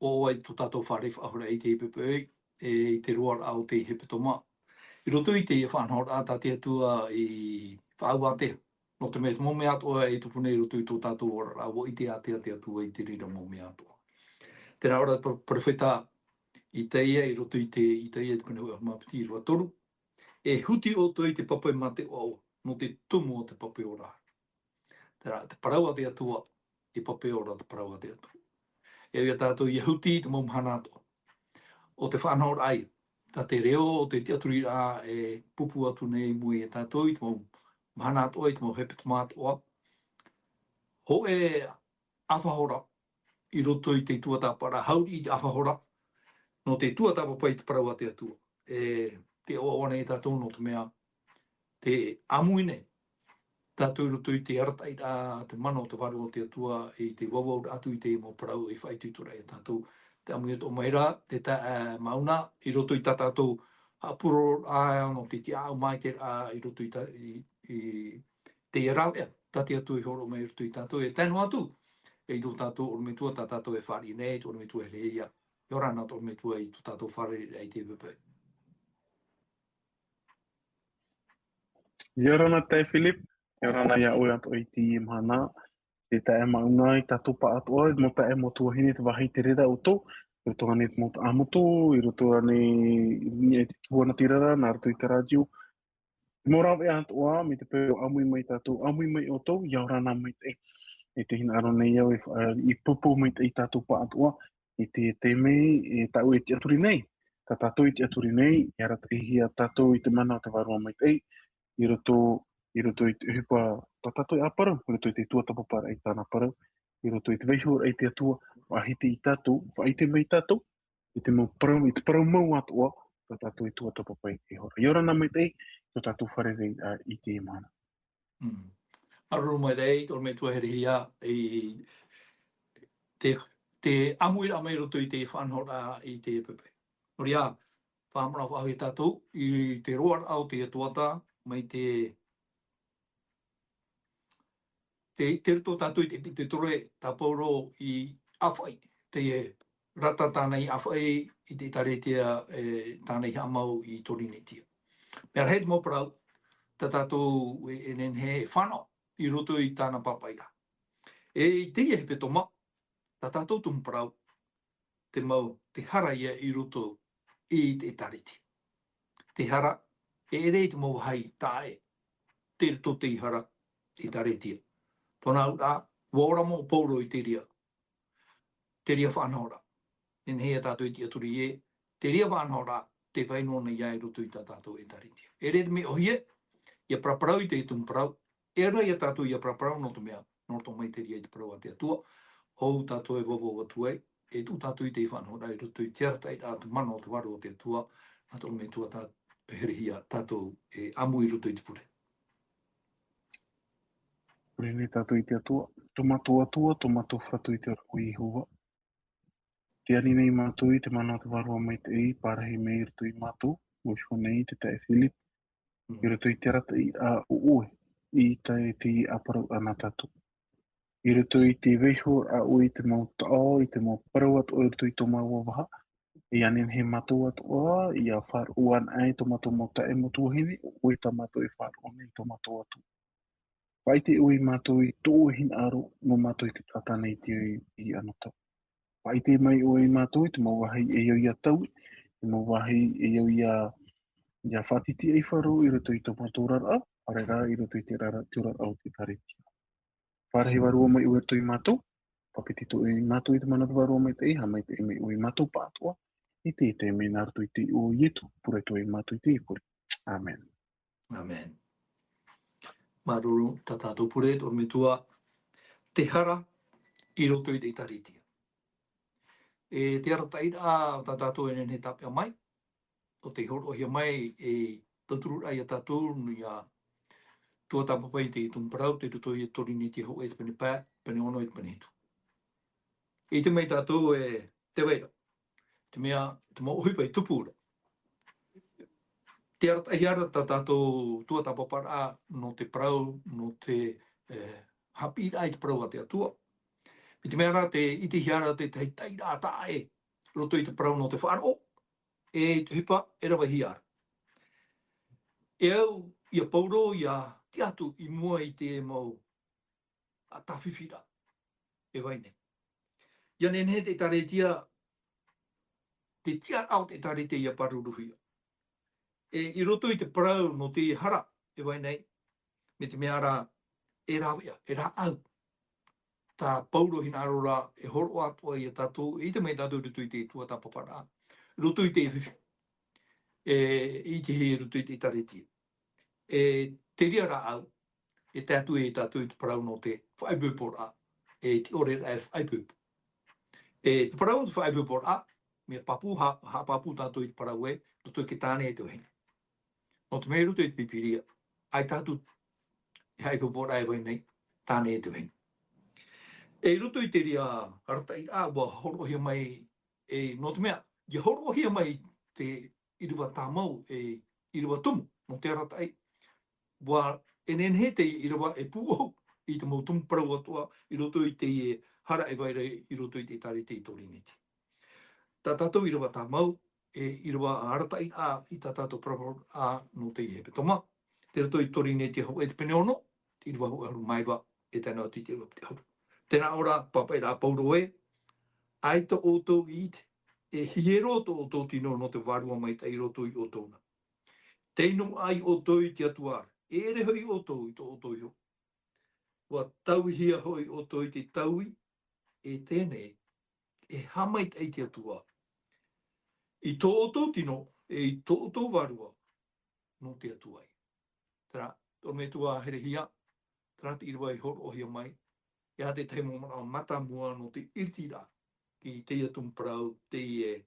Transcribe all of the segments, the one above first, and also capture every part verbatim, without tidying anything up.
ʻoaʻoa i tō tātou fare faʻahoʻiraʻa i te pepe, e, i te roaraʻa o te hepetoma. I roto i te faʻanahoraʻa tā te Atua i faʻaʻātea, nō te mea te mau mea atoʻa e tupu nei i roto i tō tātou oraraʻa, ʻua ʻite ātea te Atua i te reira mau mea atoʻa. Terā ʻo te pro-, perofeta Itaia, i roto i te Itaia te pene hōʻē ʻahuru mā piti, rua toru. E huti ʻoutou i te pape mā te ʻoaʻoa, nō te tumu o te pape ora. Terā, te parau a te Atua, e pape ora te parau a te Atua. E au ia tātou ia huti i te mau mahana atoʻa o te faʻanahoraʻa ia. Tā te reo o te tiʻaturiraʻa e pūpū atu nei i mua ia tātou i te mau mahana atoʻa, i te mau hepetoma atoʻa. Hōʻē ʻāfa hora i roto i te tuatāpaparaʻa, hauriʻi i te ʻāfa hora, nō te tuatāpapa i te parau a te Atua. E, te ʻoaʻoa nei tātou nō te mea, te ʻāmui nei tātou i roto i te arataʻiraʻa a te mana o te Vārua o te Atua, i te vauvau atu i te mau parau e faʻaitoitoraʻa ia tātou. Te ʻāmui atoʻa mai ra, te ta-, e, mauna, i roto i tā tātou haʻapurororaʻa nō te tiʻaʻau maitaʻi ra, i roto i ta-, i, i te rāveʻa tā te Atua i hōroʻa mai i roto ia tātou, e tae noa atu, e i tō tātou ʻorometua tā tātou e fāriʻi nei, te ʻorometua here ia. ʻIa ora na te ʻorometua i tō tātou fārereiraʻa i te pepe. ʻIa ora na, Philip, ʻia ora na iā ʻoe atoʻa i teie mahana, te taeaʻe Mauna, i tātou pāʻatoʻa, mau taeaʻe, mau tuahine, te vāhi i te reira ʻoutou, i roto ānei i te mau taʻamotu, i roto ānei i te tuhaʻa tirara, nā roto i te rātio, te mau rāveʻa atoʻa, mai te peu ʻāmui mai tātou, ʻāmui mai ʻoutou, ʻia ora na maitaʻi. E te hinaʻaro nei au, e fa-, e pūpū maitaʻi tātou pāʻatoʻa, i te, te mea, e tāʻu e tiʻaturi nei, tā tātou e tiʻaturi nei, e arataʻihia tātou i te mana o te Vārua Maitaʻi, i roto, i roto i te ʻohipa tā tātou e ʻāparau, i roto i te tuatāpaparaʻa i tāna parau, i roto i te vaiihoraʻa i te Atua, faʻahiti ia tātou, faʻaʻite mai tātou, i te mau parau, i te parau mau atoʻa, tā tātou e tuatāpapa i te hora. ʻIa ora na maitaʻi, tō tātou fārereiraʻa i teie mahana. Mm. Māuruuru maitaʻi, te ʻorometua herehia, i te, te ʻāmuiraʻa mai roto i te faʻanahoraʻa i te pepe. Nō reira, faʻahaʻamanaʻo faʻahou ia tātou, i te roaraʻa o te tuatāpapa, mai te, te, te roto tātou i te, te tore, tā Paulo i ʻāfaʻi, te rata tāna i ʻāfaʻi i te ʻĒtārētia, e, tāna i haʻamau i Torinetia. Mea rahi te mau parau, tā tātou e, e nehenehe e fānaʻo i roto i tāna pāpaʻiraʻa. E, i teie hepetoma, tā tātou tumu parau, te mau, te hara ia i roto i te ʻĒtārētia. Te hara, e ʻere i te mau vāhi taʻa ʻē, te roto te hara, ʻĒtārētia. Tōna auraʻa, ʻua ora mau Paulo i te reira, te reira faʻanahoraʻa. Nehenehe ia tātou e tiʻaturi ē, te reira faʻanahoraʻa, tē vai noa nei ia i roto i tā tātou ʻĒtārētia. E ʻere te mea ʻōhie, ʻia paraparau i te tumu parau, e ora ia tātou ʻia paraparau nō te mea, nō roto mai te reira i te parau a te Atua, hou tātou e vauvau atu ai, e tuʻu tātou i te faʻanahoraʻa i roto i te arataʻiraʻa a te mana o te Vārua o te Atua, nā te ʻorometua tā, herehia tātou e ʻāmui i roto i te pure. Pure nei tātou i te Atua, tō mātou Atua, tō mātou Fatu i te ora ʻo Iehova. Tē ani nei mātou i te mana o te Vārua Maitaʻi, parahi mai i roto ia mātou, ʻo Iehova nei te taeaʻe Philip, i roto i te arataʻiraʻa o ʻoe, i te, te ʻāparau ana tātou. I roto i te vaiiho a ʻoe i te mau taʻo, i te mau parau atoʻa i roto i tō māua vaha, e ani nei mātou atoʻa, ʻia faʻaroʻo ana ai tō mātou mau taeaʻe mau tuahine, ʻo ʻoe tā mātou e faʻaroʻo nei tō mātou Atua. Faʻaʻite ʻoe ia mātou i tō ʻoe hinaʻaro, nō mātou i te taʻata nei i te, i anotau. Faʻaʻite mai ʻoe ia mātou i te mau vāhi e au ʻia taui, te mau vāhi e au ʻia, ʻia faʻatitiʻaifaro i roto i tō mātou oraraʻa, ʻaore rā i roto i te oraraʻa, te oraraʻa o te ʻĒtārētia. Parahi vārua mai ʻoe i roto ia mātou, faʻapiti atoʻa ia mātou i te mana o te Vārua Maitaʻi, haʻamaitaʻi mai ʻoe ia mātou pāʻatoʻa, i teie taime nā roto i te iʻoa o Ietu, pure atoʻa ia mātou i teie pure. ʻĀmene. ʻĀmene. Māuruuru, tā tātou pure, te ʻorometua, te hara i roto i te ʻĒtārētia. E te arataʻiraʻa tā tātou e nehenehe e tāpeʻa mai, ʻo tei hōroʻahia mai e tauturu ra ia tātou, nō te tuatāpapa i te tumu parau, tei roto ia Torinetia hōʻē te pene pae, pene ono i te pene hitu. ʻIte mai tātou e tē vai ra te mea, te mau ʻohipa i tupu ra. Tē arataʻihia ra tā tātou tuatāpaparaʻa nō te parau, nō te, e, haʻapiʻiraʻa i te parau a te Atua. I te mea rā te, i te hia rā te tahi taʻiraʻa taʻa ʻē, roto i te parau nō te faʻaroʻo, e i te ʻohipa, e ravehia ra. E au, ia Paulo, ia tiʻa atu i mua i te mau a tāfifi rā, e vai nei. Ia nehenehe te ʻētāretia, te tiʻaraʻa o te ʻētāretia ia pāruruhia. E i roto i te parau nō te hara, e vai nei, me te mea rā, e rāveʻa, e rāʻau. Tā Paulo hinaʻaro rā, e hōroʻa atoʻa ia tātou, e ʻite mai tātou i roto i te tuatāpaparaʻa, roto i te fifi. E, i te hē i roto i te ʻētāretia. E, te reira rāʻau, e tae atu e tātou i te parau nō te faʻaipoiporaʻa, e te ʻore rā e faʻaipoipo. E te parau nō te faʻaipoiporaʻa, mea pāpū, ha, haʻapāpū tātou i te parau ē, roto i te tāne e te vahine. Nō te mea i roto i te Pīpīria, ʻaita atu e faʻaipoiporaʻa e vai nei, tāne e te vahine. E i roto i te reira arataʻiraʻa, ʻua hōroʻahia mai, e, nō te mea, ia hōroʻahia mai te ʻīrava tāmau, e ʻīrava tumu, nō te arataʻi. ʻUa, e nehenehe te ʻīrava e pūʻohu i te mau tumu parau atoʻa, i roto i te hara e vai ra i roto i te ʻētāretia i Torinetia. Tā tātou ʻīrava tāmau, e ʻīrava arataʻiraʻa i tā tātou paraparauraʻa nō te hepetoma, tei roto i Torinetia hōʻē te pene ono, te ʻīrava hōʻē ʻahuru mā iva, e tae noa atu i te ʻīrava piti ʻahuru. Tē nā ʻō ra, pāpaʻiraʻa a Paulo ē, ʻaita ʻoutou i ʻite, e hiero tō ʻoutou tino nō te vārua maitaʻi i roto ia ʻoutou na. Tei noaʻa ia ʻoutou i te Atua ra, e ʻere hoʻi ʻoutou i tō ʻoutou iho. ʻUa tauihia hoʻi ʻoutou i te taui, e teie nei, e haʻamaitaʻi te Atua i tō ʻoutou tino, e i tō ʻoutou vārua, nō te Atua ia. Terā, tō ʻoe metua herehia, terā te ʻīrava i hōroʻahia mai, e aha te tahi mau manaʻo mātāmua nō te ʻiritiraʻa, i teie tumu parau, teie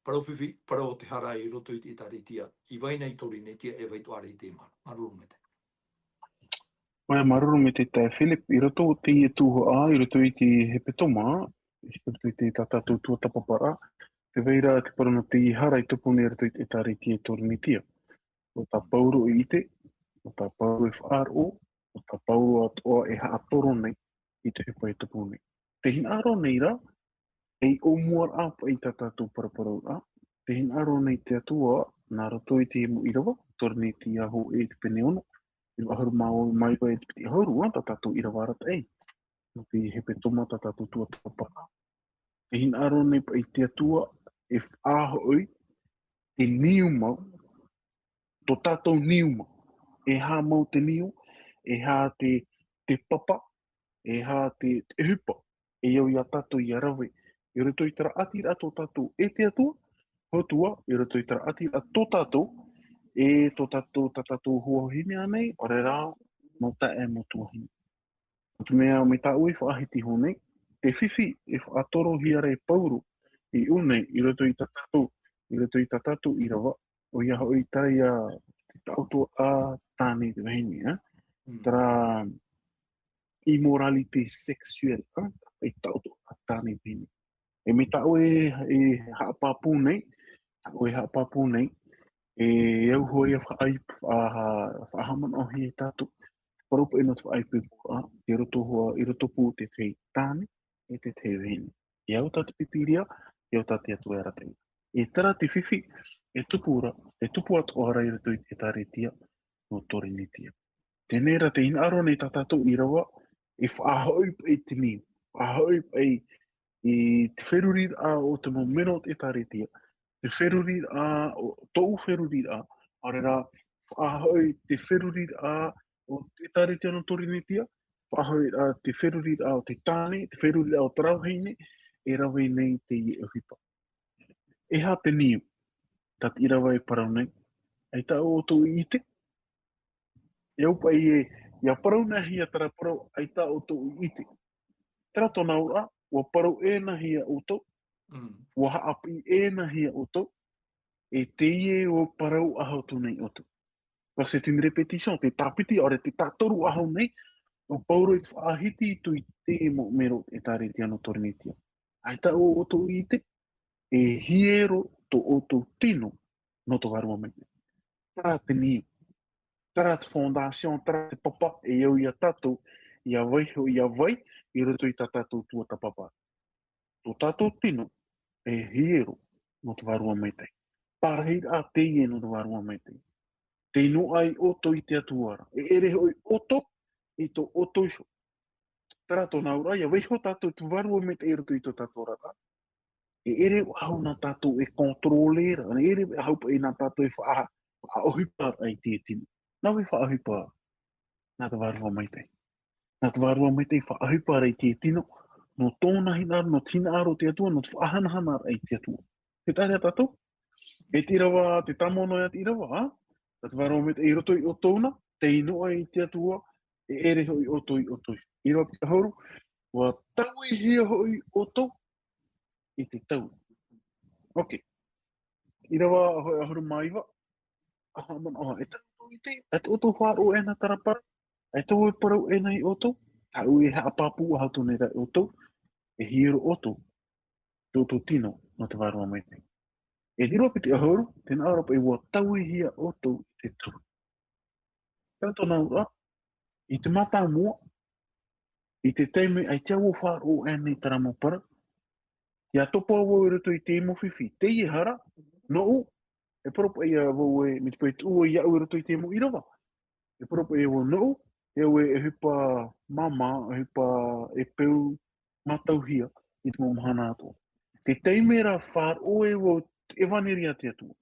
parau fifi, parau o te hara i roto i te ʻētāretia, i vai nei i Torinetia, e vai atoʻa ra i te mano. Māuruuru maitaʻi. ʻOia, māuruuru maitaʻi Philip, i roto i teie tuhaʻa, i roto i te hepetoma, i roto i te tā tātou tuatāpaparaʻa, tē vai ra te parau nō te hara i tupu nei i roto i te ʻētāretia i Torinetia. ʻO tā Paulo i ʻite, ʻo tā Paulo e faʻaroʻo, ʻo tā Paulo atoʻa e haʻatoro nei i te ʻohipa e tupu nei. Tē hinaʻaro nei ra, ei ʻōmuaraʻa paʻi tā tātou paraparauraʻa, tē hinaʻaro nei te Atua, nā roto i te mau ʻīrava, Torinetia hōʻē te pene ono, ʻīrava ʻahuru mā, mā iva e te piti ʻahuru, ā, tā tātou ʻīrava arataʻi, nō te hepetoma tā tātou tuatāpaparaʻa. Tē hinaʻaro nei paʻi te Atua, e faʻahoʻi, te niu mau, tō tātou niu mau. E aha mau te niu, e aha te, te papa, e aha te, te ʻohipa, e au ia tātou ia rave. I roto i terā ʻātiraʻa tō tātou e te Atua, Atua, i roto i terā ʻātiraʻa tō tātou, e tō tātou, tā tātou hoa vahine ānei, ʻaore rā, nō taeaʻe mau tuahine. Nō te mea, mai tā ʻoe i faʻahiti iho nei, te fifi e faʻatorohia ra e Paulo, i ʻō nei, i roto i tā tātou, i roto i tā tātou ʻīrava, ʻoia hoʻi terā ia te taʻoto a tāne te vahine, ā? Mm. Terā immoralité sexuelle, ā? E taʻoto a tāne te vahine. E mai tā ʻoe e haʻapāpū nei, tā ʻoe e haʻapāpū nei, e au hoʻi ia faʻai-, faʻa-, faʻahaʻamanaʻohia e tātou. Te parau paʻi nō te faʻaipoiporaʻa, i roto hoʻi, i roto pū te tahi tāne, e te tahi vahine. E au tā te Pīpīria, e au tā te Atua e arataʻi. E terā te fifi, e tupu ra, e tupu atoʻa ra i roto i te ʻētāretia, nō Torinetia. Teie rā tē hinaʻaro nei tā tātou ʻīrava, e faʻahoʻi paʻi te niu, faʻahoʻi paʻi i te feruriraʻa o te mau mero o te ʻētāretia, te feruriraʻa, o tōʻu feruriraʻa, ʻaore rā, faʻahoʻi te feruriraʻa o te ʻētāretia nō Torinetia, faʻahoʻi rā te feruriraʻa o te tāne, te feruriraʻa o terā vahine, e rave nei teie ʻohipa. E aha te niu, tā te ʻīrava e parau nei, ʻaita ʻoutou i ʻite, e au paʻi ē, ʻia paraunahia terā parau, ʻaita ʻoutou i ʻite. Terā tōna auraʻa, ʻua parau ʻē na hia ʻoutou, Mm. ʻua haʻapiʻi ʻē na hia ʻoutou, e teie ʻua parau ʻaho atu nei ʻoutou. Parce que c'est une répétition, te tāpiti, ʻaore te tātoru ʻaho nei, ʻo Paulo i te faʻahiti atu i te mau mero ʻētāretia nō Torinetia. ʻAita ʻoutou i ʻite, e hiero tō ʻoutou tino nō te Vārua Maitaʻi. Terā te niu. Terā te fondation, terā te papa, e au ia tātou, ʻia vaiiho, ʻia vai, i roto i tā tātou tuatāpapa. Tō tātou tino, e hiero nō te Vārua Maitaʻi. Pārahiraʻa teie nō te Vārua Maitaʻi. Tei noaʻa ʻoutou i te Atua ra. E ʻere hoʻi ʻoutou i tō ʻoutou iho. Terā tōna auraʻa, ʻia vaiiho tātou te Vārua Maitaʻi i roto i tō tātou oraraʻa. E ʻere faʻahou nā tātou e contrôler ra, e ʻere faʻahou paʻi nā tātou e faʻa-, faʻaʻohipa ra i te tino. Nā vai faʻaʻohipa? Nā te Vārua Maitaʻi. Nā te Vārua Maitaʻi faʻaʻohipa ra i te tino, nō tōna hinaʻaro, nō te hinaʻaro o te Atua, nō te faʻahanahana ra i te Atua. Te taʻa ra tātou, e te ʻīrava, te tāmau noa ia te ʻīrava, ā? Nā te Vārua Maitaʻi i roto i ʻoutou na, tei noaʻa i te Atua, e ʻere hoʻi ʻoutou i ʻoutou. ʻĪrava piti ʻahuru, ʻua tauihia hoʻi ʻoutou i te taui. Ok. ʻĪrava hoʻi ʻahuru mā iva, ʻaha manaʻo, e tau ʻoutou i te, e tō ʻoutou faʻaroʻo ʻē nā terā parau, e tō ʻoutou e parau ʻē nā ia ʻoutou, tāʻu e haʻapāpū faʻahou atu nei ra ia ʻoutou, e hiero ʻoutou, tō ʻoutou tino, nō te Vārua Maitaʻi. E te ʻīrava piti ʻahuru, tē nā ʻō ra paʻi ʻua tauihia ʻoutou i te taui. Terā tōna auraʻa, i te mātāmua, i te taime ʻaita vau faʻaroʻo ʻē nei terā mau parau, ʻia topa vau i roto i te mau fifi, teie hara, nōʻu, e parau paʻi ia vau ē, mai te peu e tuʻu vau iāʻu i roto i te mau ʻīrava. E parau paʻi ia vau nōʻu, e au ē, e ʻohipa māmā, e ʻohipa e peu mātauhia i te mau mahana atoʻa. Te taime rā faʻaroʻo ʻē vau te ʻevaneria a te Atua.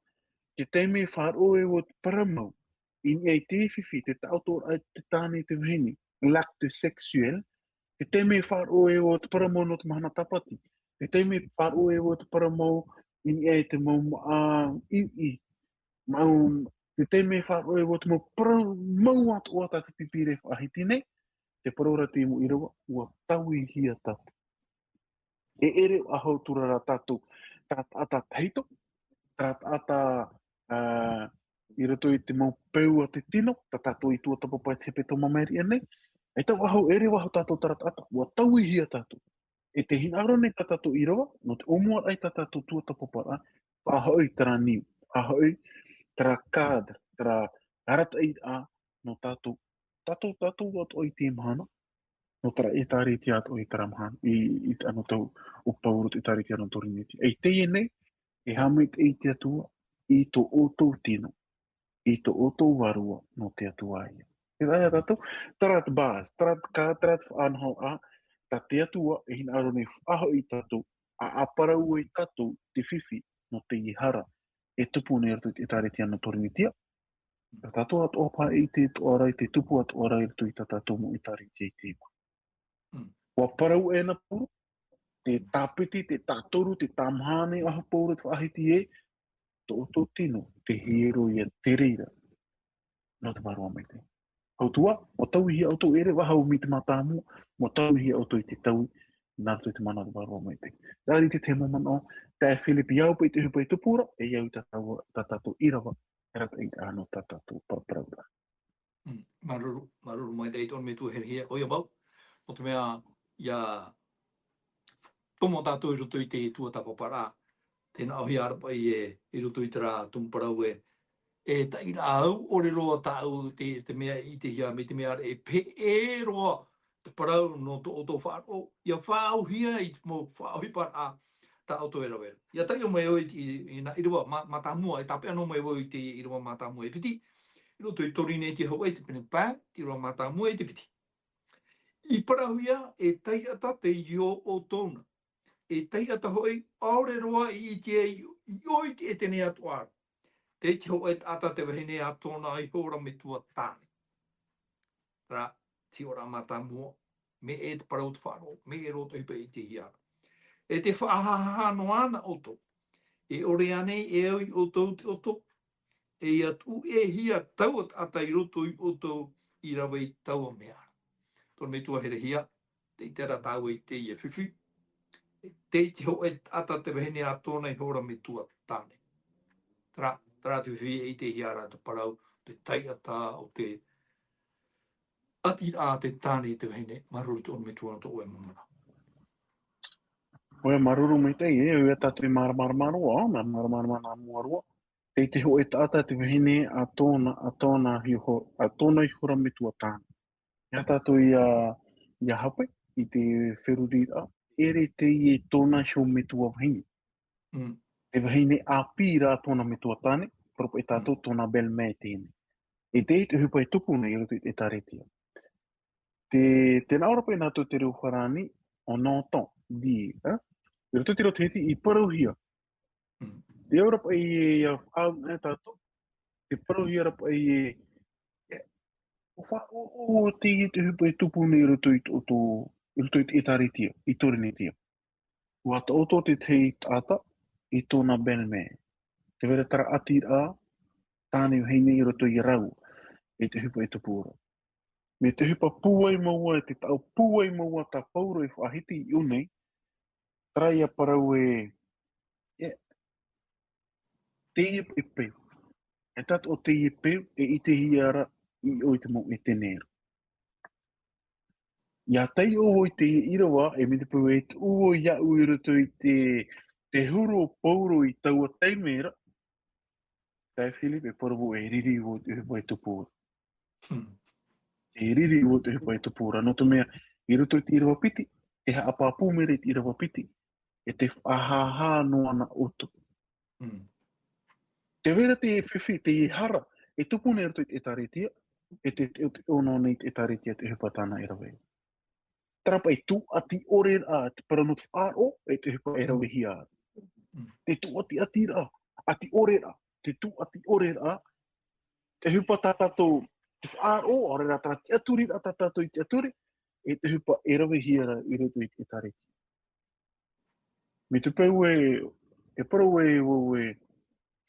Te taime faʻaroʻo ʻē vau te parau mau, i niʻa i te fifi, te taʻoto ra te tāne, te vahine, l'acte sexuel. Te taime faʻaroʻo ʻē vau te parau mau nō te mahana tāpati. Te taime faʻaroʻo ʻē vau te parau mau i niʻa i te mau māʻa ʻiʻi. Mau, te taime faʻaroʻo ʻē vau te mau parau mau atoʻa tā te pīpīria e faʻahiti nei, te parau ra te mau ʻīrava, ʻua tauihia tātou. E ʻere faʻahou atu ra tātou, terā taʻata tahito, terā taʻata, ā, i roto i te mau peu a te tino, tā tātou i tuatāpapa i te hepetoma i maʻiri aʻe nei, e tau faʻahou, ʻere faʻahou tātou terā taʻata, ʻua tauihia tātou. E te hinaʻaro nei tā tātou ʻīrava, nō te ʻōmuaraʻa i tā tātou tuatāpaparaʻa, faʻahoʻi terā niu, faʻahoʻi terā cadre, terā arataʻiraʻa nō tātou, tātou, tātou atoʻa i teie mahana, nō terā ʻĒtārētia atoʻa i terā mahana, i, i te anotau o Pauro te ʻĒtārētia nō Torinetia. E teie nei, e haʻamaitaʻi te Atua i tō ʻoutou tino, i tō ʻoutou vārua nō te Atua ïa. E taʻa ia tātou, terā te base, terā te ka, terā te faʻanahoraʻa, tā te Atua e hinaʻaro nei faʻahoʻi ia tātou, ʻa, ʻa parau ai tātou te fifi nō teie hara e tupu nei i roto i te ʻĒtārētia nō Torinetia. Tā tātou atoʻa paʻi i te atoʻa ra, i te tupu atoʻa ra i roto i tā tātou mau ʻĒtārētia i teie mahana. Mm. ʻUa parau ʻē na Pauro, te tāpiti, te tātoru, te tāmahana, ʻahu Pauro te faʻahiti ē, tō ʻoutou tino, te hiero ïa te reira nō te Vārua Maitaʻi. Hau atu ā, ʻua tauihia ʻoutou, ʻere faʻahou mai te mātāmua, ʻua tauihia ʻoutou i te taui, nā roto i te mana o te Vārua Maitaʻi. Terā te tahi mau manaʻo, tae Filipi, ʻia au paʻi te ʻohipa e tupu ra, e ʻia au i tā tāua, tā tātou ʻīrava, e arataʻiraʻa nō tā tātou paraparauraʻa. Mm, māuruuru, māuruuru maitaʻi tō ʻoe metua herehia, ʻoia mau, nō te mea, ʻia tomo tātou i roto i te tuatāpaparaʻa, tē nā ʻōhia ra paʻi ē, i roto i terā tumu parau ē, e taʻiraʻa au, ʻaore roa tāʻu te, te mea i ʻitehia, mai te mea ra e peʻe roa te parau nō tō ʻoutou faʻaroʻo, ʻia faʻaauhia i te mau faʻaʻohiparaʻa tā ʻoutou e rave ra. ʻIa taiʻo mai au i te, i, i nā ʻīrava mā-, mātāmua, e tāpeʻa noa mai vau i te ʻīrava mātāmua e piti, i roto i Torinetia Hawaiʻi te pene pae, te ʻīrava mātāmua e te piti. I parauhia e taiʻata teie iō ʻoutou na. E taiʻata hoʻi, ʻaore roa i ʻite ai iō i te ʻētene atoʻa ra. Tei te hōʻē taʻata te vahine a tōna iho ra metua tāne. Terā, te hiʻoraʻa mātāmua, mai te parau te faʻaroʻo, mai roto i te ʻitehia ra. E tē faʻahaʻahaʻa noa na ʻoutou. E ʻore ānei e au iā ʻoutou te ʻoto, e ʻia tuʻu ʻē hia taua taʻata i roto iā ʻoutou i rave i taua mea ra. Tō ʻoe metua herehia, tē ʻite ra tāua i teie fifi, tei te hōʻē taʻata te vahine a tōna iho ra metua tāne. Terā, terā te fifi e ʻitehia ra te parau, te taiʻata o te ʻatiraʻa te tāne i te vahine, māuruuru tō ʻoe metua nō tō ʻoe mau manaʻo. ʻOia, māuruuru maitaʻi, e, ʻoia tātou e māramarama roa, nā māramarama nā mua roa. Tei te hōʻē taʻata te vahine a tōna, a tōna iho, a tōna iho ra metua tāne. ʻIa tātou ʻia, ʻia hape, te feruriraʻa, ʻere teie tōna iho metua vahine. Mm. Te vahine ʻāpī rā tōna metua tāne, parau paʻi tātou tōna belle-mère teie nei. E te, te ʻohipa e tupu nei i roto i te ʻĒtārētia. Te, tē nā ʻō ra paʻi nā tātou te reo farāni, on entend dire, ē? I roto i te reo tahiti i parauhia. Mm. Te au ra paʻi e ia faʻaau e tātou, te parauhia ra paʻi e, e, o fa-, o, o, o teie te ʻohipa e tupu nei i roto i tō, tō, i roto i te ʻĒtārētia, i Torinetia. ʻUa taʻoto te tahi taʻata i tōna belle-mère. Tē vai ra terā ʻatiraʻa tāne vahine i roto ia rāua, e te ʻohipa e tupu ra. Mai te ʻohipa pūai mau ā, e te taʻu pūai mau ā tā Pauro e faʻahiti i ʻō nei, terā ia parau ē, e, teie e peu. E tātou o teie peu, e ʻitehia ra i ʻō i te mau ʻētene ra. ʻIa taiʻo vau i teie ʻīrava, e mai te peu e tuʻu vau iāʻu i roto i te, te huru o Pauro i taua taime ra, taeaʻe Philip, e parau vau e riri vau te ʻohipa e tupu ra. Hmm. E riri vau te ʻohipa e tupu ra. Nō te mea, i roto i te ʻīrava piti, e haʻapāpū mai ra i te ʻīrava piti, e te faʻahāhā noa na ʻoutou. Mm. Tē vai ra te fifi, te hara, e tupu nei i roto i te ʻĒtārētia, e te, e te, e te ono nei te ʻĒtārētia te ʻohipa tāna e rave. Terā paʻi tūʻati ʻore ra, te parau nō te faʻaroʻo, e te ʻohipa e ravehia. Mm. Te tūʻati ʻati ra, ʻati ʻore ra, te tūʻati ʻore ra, te ʻohipa tā tātou, te faʻaroʻo, ʻaore rā terā tiʻaturi ra tā tātou i tiʻaturi, e te ʻohipa e ravehia ra i roto i te ʻĒtārētia. Mai te peu e, e parau e, vau e,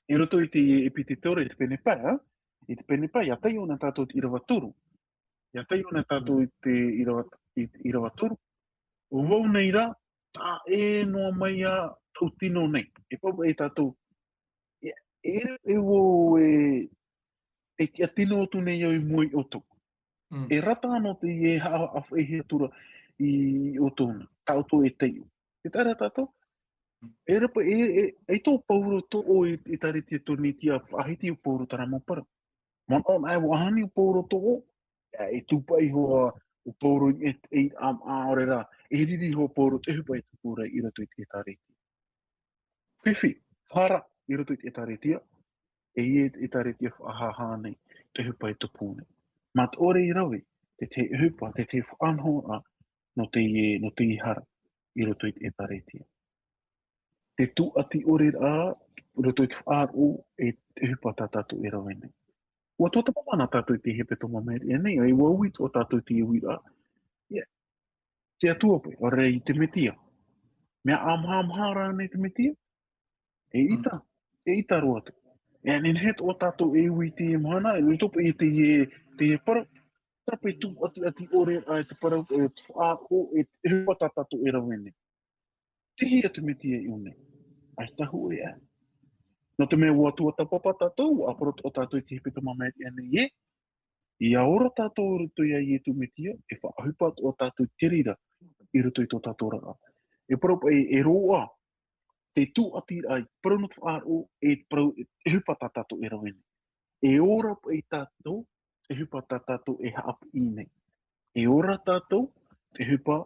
i roto i te Epiketore, i te pene pae, ā? I te pene pae, ʻia taiʻo na tātou i te ʻīrava toru. ʻIa taiʻo na tātou i te ʻīrava, i te ʻīrava toru. ʻO vau nei rā, taʻa ʻē noa mai ā tau tino nei. E pau e tātou, e, e, e vau e, e tiʻatino atu nei au i mua ia ʻoutou. Mm. E rata noa teie haʻa-, haʻafaʻahia atu ra i, i ʻoutou na, tā ʻoutou e taiʻo. Tē taʻa ra tātou? Mm. E rapa, e, e, e tō Pauro toʻo i, i te ʻĒtārētia Torinetia faʻahiti ʻo Pauro terā mau parau. Manaʻo na e ʻua ani ʻo Pauro toʻo, e, e tū paʻi iho ā ʻo Pauro i, e, e, a, ʻaore rā, e riri iho ʻo Pauro te ʻohipa e tupu ra i roto i te ʻĒtārētia. Fifi, hara i roto i te ʻĒtārētia, e ia te ʻĒtārētia faʻahāhā nei, te ʻohipa e tupu nei. Mā te ʻore i rave, te tahi ʻohipa, te tahi faʻanahoraʻa, nō teie, nō teie hara, i roto i te ʻĒtārētia. Te tūʻati ʻore ra, i roto i te faʻaroʻo, e te ʻohipa tā tātou e rave nei. ʻUa tuatāpapa na tātou i te hepetoma maitaʻi nei, e ʻua ui atoʻa tātou i te uiraʻa. Ia, te Atua paʻi, ʻaore rā i te Metia. Mea ʻāmahamaha rānei te Metia? E ʻita, e ʻita roa atu. E nehenehe atoʻa tātou e ui i teie mahana, e ʻoto paʻi i teie, teie parau. Terā paʻi tūʻatiʻati ʻore ra e te parau, e te faʻaroʻo, e te ʻohipa tā tātou e rave nei. Tei hea te Metia i ʻō nei? ʻAita hōʻē ā. Nō te mea ʻua tuatāpapa tātou, ʻua ʻāparahi atoʻa tātou i te hepetoma maitaʻi nei ē. ʻIa ora tātou i roto ia Ietu Metia, e faʻaʻohipa atoʻa tātou i te reira, i roto i tō tātou oraraʻa. E parau paʻi, e roaʻa, te tūʻatiraʻa, e parau nō te faʻaroʻo, e parau, e ʻohipa tā tātou e rave nei. E ora paʻi tātou, te ʻohipa tā tātou e haʻapiʻi nei. E ora tātou, te ʻohipa,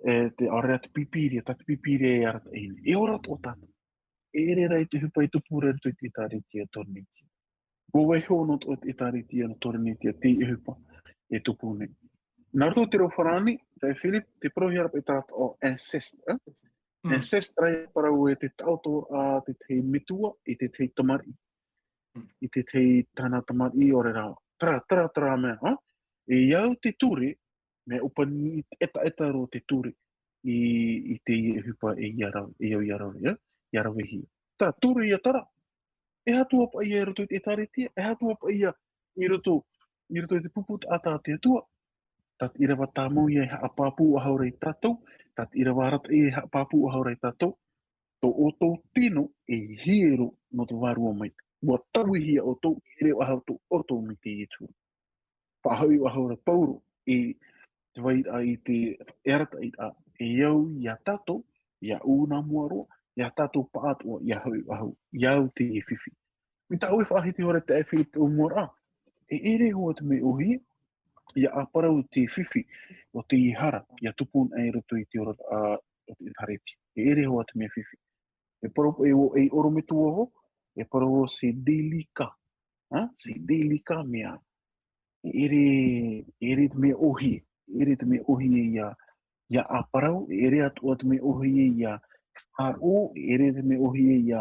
e, te, ʻaore rā te pīpīria, tā te pīpīria e arataʻi nei. E ora atoʻa tātou. E ʻere rā i te ʻohipa e tupu ra i roto i te ʻĒtārētia Torinetia. ʻUa vaiiho noa atoʻa te ʻĒtārētia Torinetia, te ʻohipa e tupu nei. Nā roto i te reo farāni, taeaʻe Philip, tē parauhia ra paʻi terā taʻo inceste, ē? Mm. Inceste, terā ia parau e te taʻoto a te tahi metua i te tahi tamariʻi. Mm. I te tahi tāna tamariʻi, ʻaore rā. Terā, terā, terā mea, ā? E au te ture, mea ʻōpani ʻetaʻeta roa te ture i, i teie ʻohipa e ʻia rave, e au ʻia rave, ē? ʻIa ravehia. Terā ture ia terā. E aha atoʻa paʻi ia i roto i te ʻĒtārētia, e aha atoʻa paʻi ia i roto, i roto i te pupu taʻata a te Atua. Tā te ʻīrava tāmau ia e haʻapāpū faʻahou ra ia tātou, tā te ʻīrava arataʻi ia e haʻapāpū faʻahou ra ia tātou, tō ʻoutou tino e hiero nō te Vārua Maitaʻi. ʻUa tauihia ʻoutou, e ʻere faʻahou tō ʻoutou maitaʻi e Ietu. Faʻahoʻi faʻahou ra Pauro i te vairaʻa, i te, e arataʻiraʻa, e au ia tātou, ia ʻō nā mua roa, ia tātou pāʻatoʻa, ia hoʻi faʻahou, ia au teie fifi. Mai tā ʻoe e faʻahiti ra taeaʻe Philip i te ʻōmuaraʻa, e ʻere hoʻi te mea ʻōhie, ʻia ʻāparau te fifi o teie hara, ʻia tupu anaʻe i roto i te ora, ā, o te ʻĒtārētia. E ʻere hoʻi te mea fifi. E parau, e ʻo, e ʻorometua vau, e parau vau c'est délicat. Ā, c'est délicat mea. E ʻere, e ʻere te mea ʻōhie, e ʻere te mea ʻōhie ʻia, ʻia ʻāparau, e ʻere atoʻa te mea ʻōhie ʻia faʻaroʻo, e ʻere te mea ʻōhie ʻia,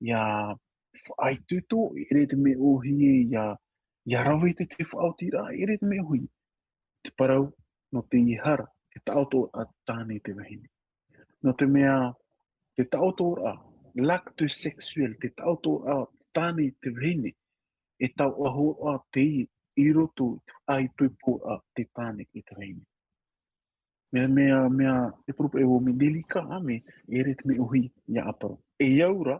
ʻia faʻaitoito, e ʻere te mea ʻōhie ʻia, ʻia rave i te, te faʻaotiraʻa, e ʻere te mea ʻōhie. Te parau, nō teie hara, te taʻotoraʻa tāne te vahine. Nō te mea, te taʻotoraʻa, l'acte sexuel, te taʻotoraʻa tāne te vahine, e taoʻa hōroʻa teie i roto i te faʻaipoiporaʻa te tāne e te vahine. Mea, mea, mea, e parau paʻi vau mea délicat, ā, mea, e ʻere te mea ʻōhie ʻia ʻāparau. E au ra,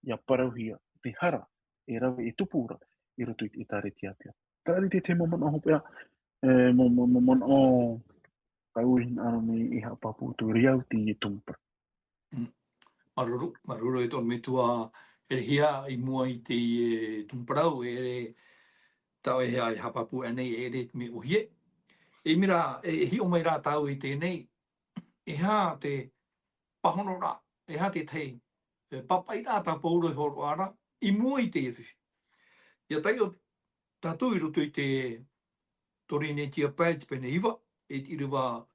ʻia parauhia te hara, e rave e tupu ra, i roto i te ʻĒtārētia atoʻa. Terā te, te mau manaʻo hopeʻa, e, mau, mau, mau manaʻo, tāʻu e hinaʻaro nei e haʻapāpū atu ra au i teie tumu parau. Mm. Māuruuru, māuruuru e te ʻorometua, e hia i mua i teie tumu parau, e ʻere tāʻu e hia e haʻapāpū anaʻe, e ʻere te mea ʻōhie. E mea rā, e, e hiʻo mai rā tāʻu i teie nei, e aha te pāhonoraʻa, e aha te tahi, e, pāpaʻiraʻa tā Pauro e hōroʻa ra, i mua i teie fifi. ʻIa taiʻo tātou i roto i te Korinetia pae te pene iva, e te ʻīrava,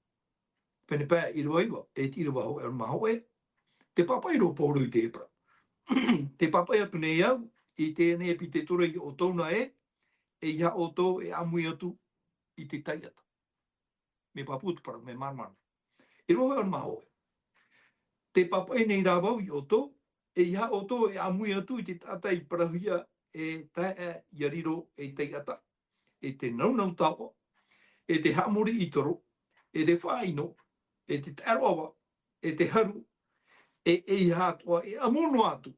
pene pae ʻīrava iva, e te ʻīrava hōʻē ʻahuru mā hōʻē, tē pāpaʻi ra Pauro i te ʻĒpara. Tē pāpaʻi atu nei au, i teie nei ʻEpiteto ra iā ʻoutou nā ē, ʻeiaha ʻoutou e ʻāmui atu i te taiʻata. Mea pāpū te parau, mea māramarama. ʻĪrava hōʻē ʻahuru mā hōʻē. Tē pāpaʻi nei rā vau iā ʻoutou, ʻeiaha ʻoutou e ʻāmui atu i te taʻata i parauhia e taeaʻe ʻia riro ei taiʻata, e te nāunau taoʻa, e te haʻamori i toro, e te faʻaʻino, e te taʻero ʻava, e te haru, e ʻeiaha atoʻa e ʻamo noa atu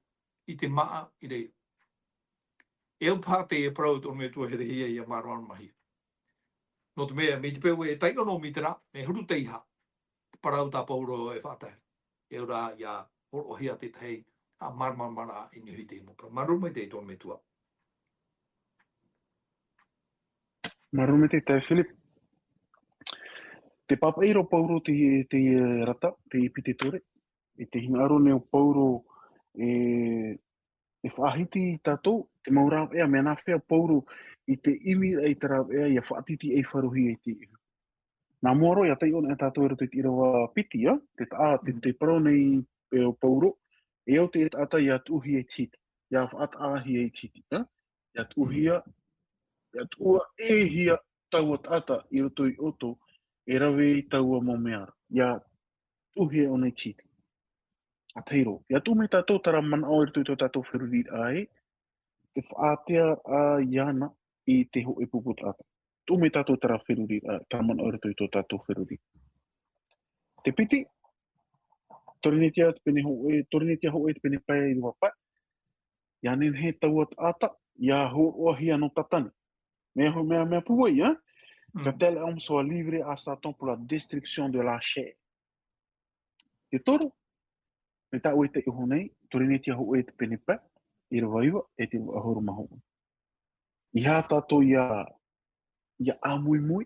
i te māʻa i reira. E au paha teie parau e te ʻorometua e herehia ʻia māramarama mai. Nō te mea, mai te peu e taiʻo noa mai terā, mea huru teiaha te parau tā Pauro e faʻatae. E au ra ʻia hōroʻahia te tahi haʻamāramaramaraʻa i niʻa i teie mau parau. Māuruuru maitaʻi e te ʻorometua. Māuruuru maitaʻi e te taeaʻe Philip. Tē pāpaʻi ra Pauro te, te, e, rata, te ʻEpiteto ra, e te hinaʻaro nei ʻo Pauro e, e faʻahiti ia tātou, te mau rāveʻa, mea nāfea Pauro i te ʻimi i te rāveʻa, ʻia faʻatītīʻaifarohia i te ʻohipa. Nā mua roa, ʻia taiʻo anaʻe tātou i roto i te ʻīrava piti, ā, te taʻa, te, te parau nei e ʻo Pauro, e au te taʻata ʻia tuʻuhia i te hiti, ʻia faʻataʻahia i te hiti, ā? ʻIa tuʻuhia, ʻia tuʻuaʻehia taua taʻata i roto iā ʻoutou, e rave i taua mau mea ra. ʻIa tuʻuhia ʻōna i te hiti. ʻA tahi roa. ʻIa tuʻu mai tātou terā manaʻo i roto i tō tātou feruriraʻa ē, te faʻatearaʻa iāna i te hōʻē pupu taʻata. Tuʻu mai tātou terā feruriraʻa, terā manaʻo i roto i tō tātou feruri. Te piti, Korinetia te pene hōʻē, Korinetia hōʻē te pene pae ʻīrava pae. ʻIa nehenehe taua taʻata, ʻia hōroʻahia nō Tātane. Mea, mea, mea pūai, ā? Mm. Que tel homme soit livré à Satan pour la destruction de la chair. Te toru, mai tāʻu e taiʻo nei, Korinetia hōʻē te pene pae, ʻīrava iva, e te ʻahuru mā hōʻē. ʻEiaha tātou ʻia, ʻia ʻāmuimui,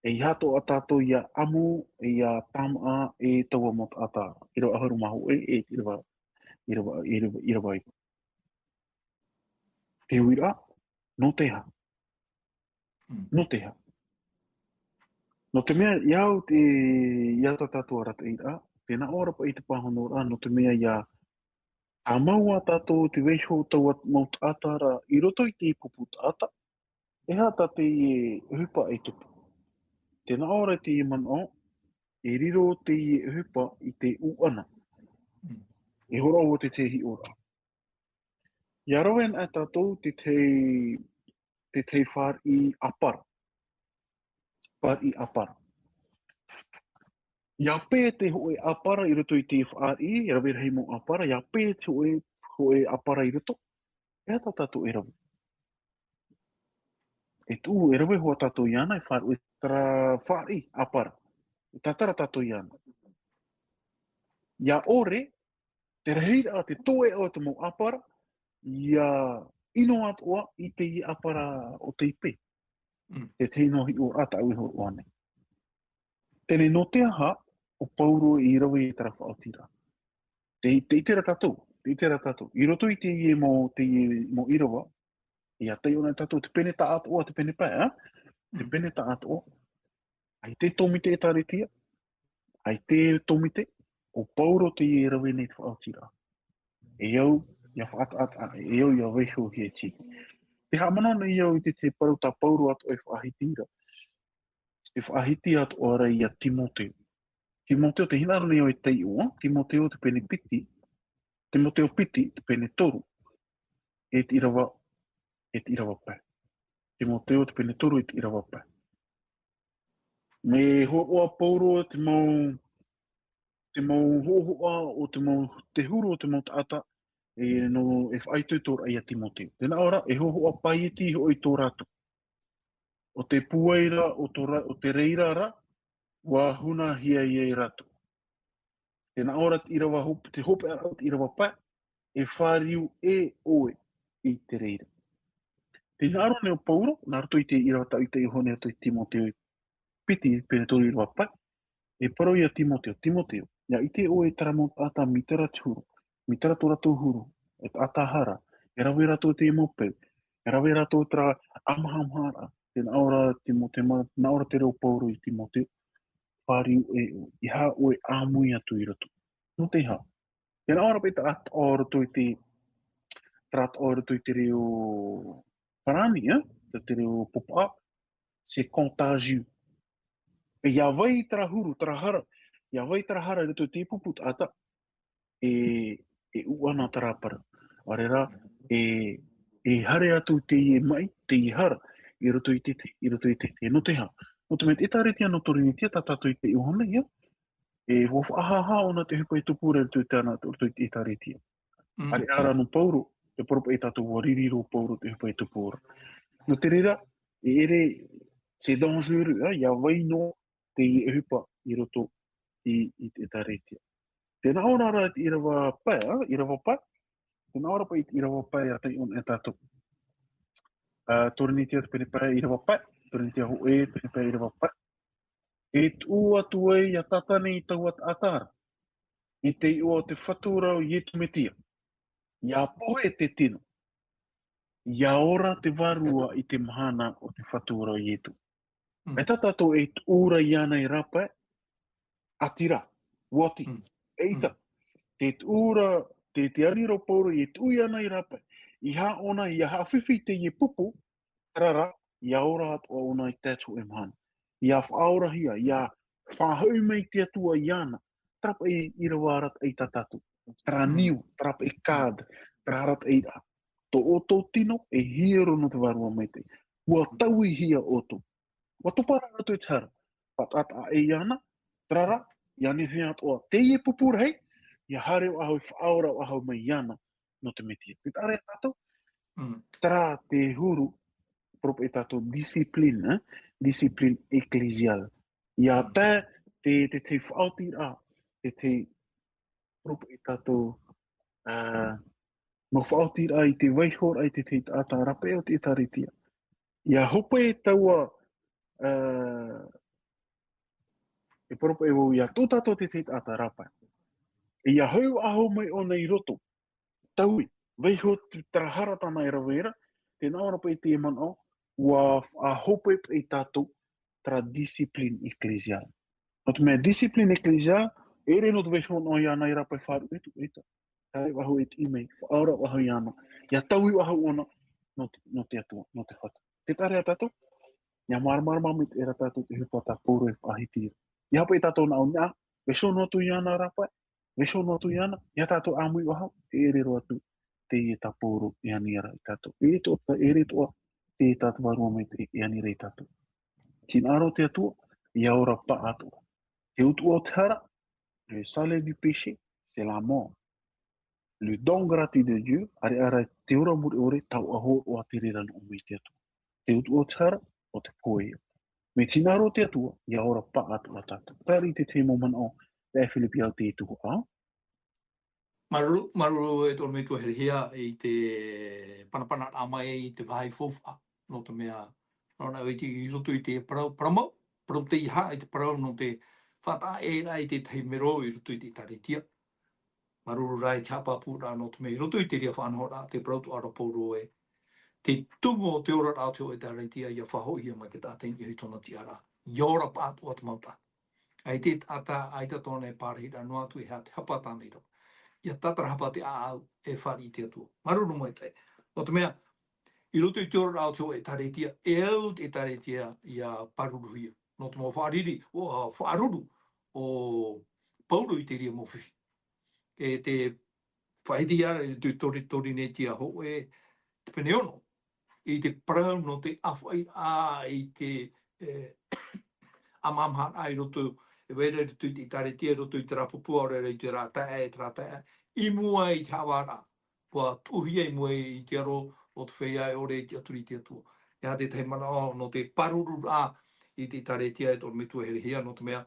ʻeiaha atoʻa tātou ʻia ʻamu, e ʻia tāmāʻa, e taua mau taʻata, ʻīrava ʻahuru mā hōʻē, e ʻīrava, ʻīrava, ʻīrava, ʻīrava iva. Te uiraʻa, nō te aha? Mm. Nō te aha? Nō te mea, ʻia au te, ʻia tā tātou arataʻiraʻa, tē nā ʻō ra paʻi te pāhonoraʻa, nō te mea ʻia tāmau ā tātou te vaiiho o taua mau taʻata ra i roto i te pupu taʻata, e aha tā teie ʻohipa e tupu. Tē nā ʻō ra teie manaʻo, e riro teie ʻohipa i te ʻūʻana. Mm. E hōroʻa vau te tahi hiʻoraʻa. ʻIa rave anaʻe tātou te tahi, te tahi fāriʻi ʻāpara. Fāriʻi ʻāpara. ʻIa pē te hōʻē ʻāpara i roto i te fāriʻi, e rave rahi mau ʻāpara, ʻia pē te hōʻē, hōʻē ʻāpara i roto. E aha tā tātou e rave? E tuʻu, e rave hoʻi tātou iāna, e faʻaruʻe terā fāriʻi ʻāpara. E tātara tātou iāna. ʻIa ʻore, te rahiraʻa, te toeʻa o te mau ʻāpara, ʻia ʻino atoʻa i teie ʻāpara o tei pē. Mm. Te tahi noa hiʻoraʻa tāʻu e hōroʻa nei. Teie nō te aha ʻo Pauro i rave i terā faʻaotiraʻa. Te, te ʻite ra tātou, te ʻite ra tātou. I roto i teie mau, teie mau ʻīrava, ʻia taiʻo na tātou te pene tāʻātoʻa, te pene pae, ā? Te Mm. pene tāʻātoʻa. ʻAita e tōmite ʻĒtārētia, ʻaita e tōmite, ʻo Pauro teie e rave nei te faʻaotiraʻa. E au, ʻia faʻataʻata, e au, ʻia vaihohia e tīaʻi. Tē haʻamanaʻo nei au i te, te parau tā Pauro atoʻa e faʻahiti ra. E faʻahiti atoʻa ra ia Timoteo. Timoteo, tē hinaʻaro nei au e taiʻo, ā? Timoteo te pene piti, Timoteo piti, te pene toru. E te ʻīrava, e te ʻīrava pae. Timoteo te pene toru, e te ʻīrava pae. Mea hōroʻa Pauro te mau, te mau hōhoʻa o te mau, te huru o te mau taʻata, e, nō, e faʻaitoitoraʻa ia Timoteo. Tē nā ʻō ra, e hōhoʻa pāʻiti hoʻi tō rātou. ʻO te pūai ra, ʻo tō ra, ʻo te reira ra, ʻua hunahia ia e rātou. Tē nā ʻō ra te ʻīrava hop-, te hopeʻa o te ʻīrava pae, e fāriu ʻē ʻoe i te reira. Tē hinaʻaro nei ʻo Pauro, nā roto i te ʻīrava tāʻu i taiʻo nei i roto i Timoteo piti, pene toru ʻīrava pae, e parau ia Timoteo, Timoteo, ʻia ʻite ʻoe i terā mau taʻata, mai terā te huru, mai terā tō rātou huru, e taʻata hara, e rave rātou i te mau peu, e rave rātou i terā ʻāmahamaharaʻa, tē nā ʻō ra Timoteo, mā-, nā ʻō ra te reo o Pauro ia Timoteo, fāriu ʻē ʻoe, ʻeiaha ʻoe e ʻāmui atu i roto. Nō te aha? Tē nā ʻō ra paʻi te taʻata o roto i te, terā taʻata o roto i te reo farāni, ā? Te, te reo popaʻa, c'est contagieux. E ʻia vai terā huru, terā hara, ʻia vai terā hara i roto i te pupu taʻata, e, e ʻū ana terā parau. ʻAore rā, e, e haere atu teie maʻi, teie hara, i roto i te, i roto i te, e nō te aha? Nō te mea te ʻĒtārētia nō Torinetia, tā tātou i taiʻo nei, ā? E, ʻua faʻahāhā ʻōna te ʻohipa e tupu ra i roto i tāna, i roto i te ʻĒtārētia. Mm. ʻAreʻa rā nō Pauro, e parau paʻi ia tātou ʻua riri roa Pauro te ʻohipa e tupu ra. Nō te reira, e ʻere, c'est dangereux, ā, ʻia vai noa te ʻohipa i roto i, i te ʻĒtārētia. Tē nā ʻō ra i te ʻīrava pae, ā, ʻīrava pae. Tē nā ʻō ra paʻi i te ʻīrava pae ʻia taiʻo nei tātou. Ā, Torinetia te pene pae, ʻīrava pae. Torinetia hōʻē, pene pae, ʻīrava pae. E tuʻu atu ai ʻia Tātane i taua taʻata ra, i te iʻoa o te Fatu ra ʻo Ietu Metia, ʻia pohe te tino, ʻia ora te vārua i te mahana o te Fatu ra ʻo Ietu. Mm. E tā tātou e tuʻu ra iāna i rāpae, ʻati rā, ʻua ʻati. Mm. ʻEita, Mm. te tuʻu ra, te, te ani ra ʻo Pauro, e tuʻu iāna i rāpae. ʻEiaha ʻōna, ʻia haʻafifi i teie pupu, terā rā, ʻia ora atoʻa ʻōna i tae atu i te mahana. ʻIa faʻaorahia, ʻia faʻahoʻi mai te Atua iāna. Terā paʻi ʻīrava arataʻi tā tātou. Terā Mm. niu, terā paʻi code, terā arataʻiraʻa. Tō ʻoutou tino, e hiero nō te Vārua Maitaʻi. ʻUa tauihia ʻoutou. ʻUa topa ra rātou i te hara. Faʻataʻa ʻē iāna, terā rā, ʻia nehenehe atoʻa teie pupu rahi, ʻia haere faʻahou, faʻaora faʻahou mai iāna nō te Metia. Tē ʻite ra tātou, Mm. terā te huru, parau paʻi ia tātou discipline, ā? Discipline ecclésiale. ʻIa Mm. tae te, te, te faʻaotiraʻa, te, te, parau paʻi ia tātou, ā, mau faʻaotiraʻa i te vaihoraʻa i te, te taʻata rāpae o te ʻĒtārētia. ʻIa hope taua, ā, e parau paʻi vau, ʻia tuʻu tātou te, te taʻata rāpae. E ʻia hoʻi faʻahou mai ʻōna i roto. Taui, vaiho te, terā hara tāna e rave ra, tē nā ʻō ra paʻi i te manaʻo, ʻua faʻahope paʻi ia tātou terā discipline ecclésiale. Nō te mea discipline ecclésiale, e ʻere nō te vaiho noa iāna i rāpae faʻaruʻe atu, ʻeita. Haere faʻahou e tiʻi mai, faʻaora faʻahou iāna, ʻia taui faʻahou ʻōna, nō te, nō te Atua, nō te Fatu. Tē ʻite ra tātou, ʻia māramarama mai terā tātou te ʻohipa tā Pauro e faʻahiti ra. ʻEiaha paʻi tātou nā ʻō nei, vaiho noa atu iāna rāpae, vaiho noa atu iāna, ʻia tātou ʻāmui faʻahou, e ʻere roa atu, teie tā Pauro e ani ra ia tātou. E ʻere atoʻa, e ʻere atoʻa, teie tā te Vārua Maitaʻi e ani ra ia tātou. Tē hinaʻaro te Atua, ʻia ora paʻatoʻa. Te utuʻa o te hara, le salaire du péché, c'est la mort. Le don gratuit de Dieu, ʻareʻa rā te ora mure ʻore, taoʻa hōroʻa te reira nō ʻō mai te Atua. Te utuʻa o te hara, ʻo te pohe. Mea tē hinaʻaro te Atua, ʻia ora paʻatoʻa tātou. Terā te tahi mau manaʻo, tā Filipi ʻau te tuhaʻa. Māuruuru, māuruuru e Torometua Herehia i te panapanaraʻa mai i te vāhi faufaʻa, nō te mea Nō reira i te, i roto i te parau, parau mau, parau teiaha, i te parau nō te faʻataʻa ʻē ra i te tahi mero i roto i te ʻĒtārētia. Māuruuru rā i te haʻapāpūraʻa nō te mea i roto i te reira faʻanahoraʻa, te parau atoʻa ra a Paulo ē, te tumu o te oraraʻa o te hōʻē ʻĒtārētia, ʻia faʻahoʻihia mai te taʻata i niʻa i tōna tiʻaraʻa. ʻIa ora pāʻatoʻa te mau taʻata. ʻAita e taʻata, ʻaita tōna e pārahiraʻa noa atu e aha te hapa tāna i rave. ʻIa tātarahapa te ʻāʻau e fāriʻi i te Atua. Māuruuru maitaʻi. Nō te mea, i roto i te oraraʻa o te hōʻē ʻĒtārētia, e au te ʻĒtārētia ʻia pāruruhia. Nō te mau faʻariri, ʻo, ā, faʻaruru o Paulo i te reira mau fifi. E te faʻahiti ara i te Tori-, Torinetia hōʻē, te pene ono, i te parau nō te ʻāfaʻiraʻa, i te, e, ʻāmāmāraʻa i roto, e vai ra i roto i te ʻĒtārētia, i roto i te rāpapū, ʻaore rā i te rā taeaʻe, e te rā taeaʻe, i mua i te haʻavāraʻa, ʻua tuʻuhia i mua i te aro o te feiā e ʻore i tiʻaturi i te Atua. E aha tētahi manaʻo nō te pārururaʻa i te ʻĒtārētia e te ʻorometua herehia, nō te mea,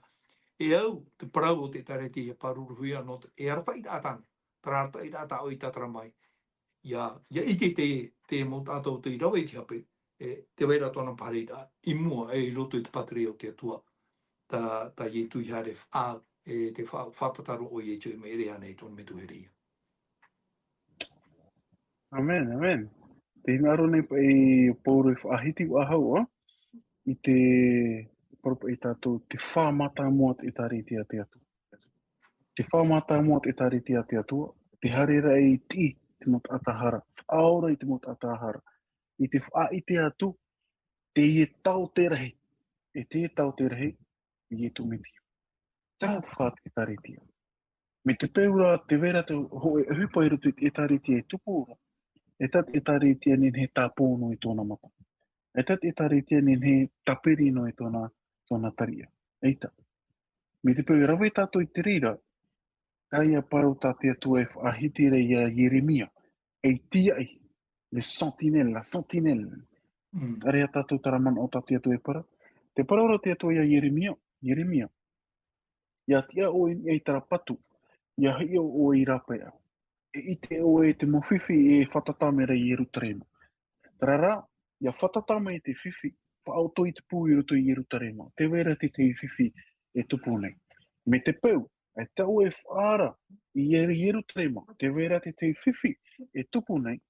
e au te parau o te ʻĒtārētia ʻia pāruruhia, nō te, e arataʻiraʻa tāna, terā arataʻiraʻa tā ʻoe i tātara mai. ʻIa, ʻia ʻite te, te mau taʻata o tei rave i te hape, e, tē vai ra tōna pārahiraʻa i mua, e, i roto i te pātireia o te Atua, tā, tā Ietu i haere faʻaau, e, te fa-, fātata roa ʻoia i te ʻoe i maʻiri aʻe nei i tōna metua herehia. Amen, amen. Tē hinaʻaro nei paʻi ʻo Paulo e faʻahiti faʻahou, ā, i te parau paʻi tātou, te fā mātāmua te ʻĒtārētia a te Atua. Te fā mātāmua te ʻĒtārētia a te Atua, te haereraʻa i te, te mau taʻata hara, faʻaora i te mau taʻata hara, i te faʻaʻite atu, teie taote rahi, e teie taote rahi, Ietu Metia. Terā te fā te ʻĒtārētia. Mai te peu ra, tē vai ra te hōʻē ʻohipa i roto i te ʻĒtārētia e tupu ra, ʻaita te ʻĒtārētia e nehenehe e tāpō noa i tōna mata. ʻAita te ʻĒtārētia e nehenehe e tāpiri noa i tōna, tōna tariʻa. ʻAita. Mai te peu e rave tātou i te reira, terā ia parau tā te Atua e faʻahiti ra ia Ieremia, ei tīaʻi, le sentinelle, la sentinelle. Mm. Terā ia tātou terā manaʻo tā te Atua e parau. Tē parau ra te Atua ia Ieremia, Ieremia, ʻia tiʻa ʻoe i niʻa i terā patu, ʻia hiʻo ʻoe i rāpae ʻau. E ʻite ʻoe i te mau fifi e fātata mai ra i Ierutarema. Terā rā, ʻia fātata mai te fifi, faʻaʻoto i te pū i roto i Ierutarema. Tē vai ra te tahi fifi e tupu nei. Mai te peu, ʻaita ʻoe e faʻaara i Ieru-, Ierutarema, tē vai ra te tahi fifi e tupu nei,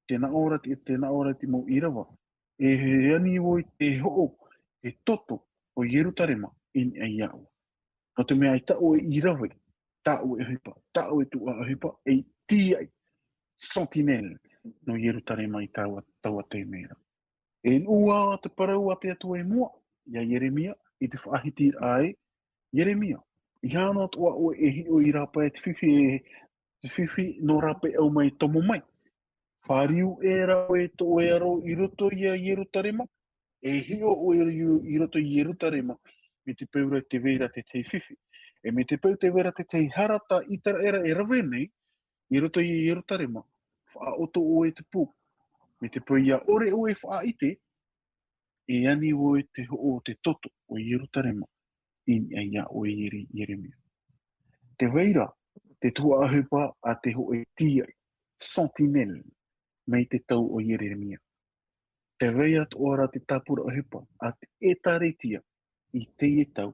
tē nā ʻō ra te, tē nā ʻō ra te mau ʻīrava. E, e ani vau i te hoʻo, e toto o Ierutarema i niʻa iā ʻoe. Nō te mea ʻaita ʻoe i rave, tā ʻoe ʻohipa, tā ʻoe tuhaʻa ʻohipa, ei tīaʻi, sentinelle, nō Ierutarema i taua, taua taime ra. E nuʻu ā te parau a te Atua i mua, iā Ieremia, i te faʻahitiraʻa ē, Ieremia, ʻeiaha noa atoʻa ʻoe e hiʻo i rāpae te fifi e, te fifi nō rāpae ʻau mai tomo mai. Fāriu ʻē rā ʻoe tō ʻoe aro i roto iā Ierutarema, e hiʻo ʻoe i, i roto i Ierutarema, mai te peu ra tē vai ra te tahi fifi. E mai te peu tē vai ra te tahi hara tā ʻĪteraʻera e rave nei, i roto i Ierutarema, faʻaʻoto ʻoe i te pū. Mai te peu ʻia ʻore ʻoe e faʻaʻite, e ani vau i te hoʻo o te toto o Ierutarema i niʻa iā ʻoe Iere-, Ieremia. Tē vai ra te tuhaʻa ʻohipa a te hōʻē tīaʻi, sentinelle, mai te tau o Ieremia. Tē vai atoʻa ra te tāpura ʻohipa a te ʻĒtārētia i teie tau,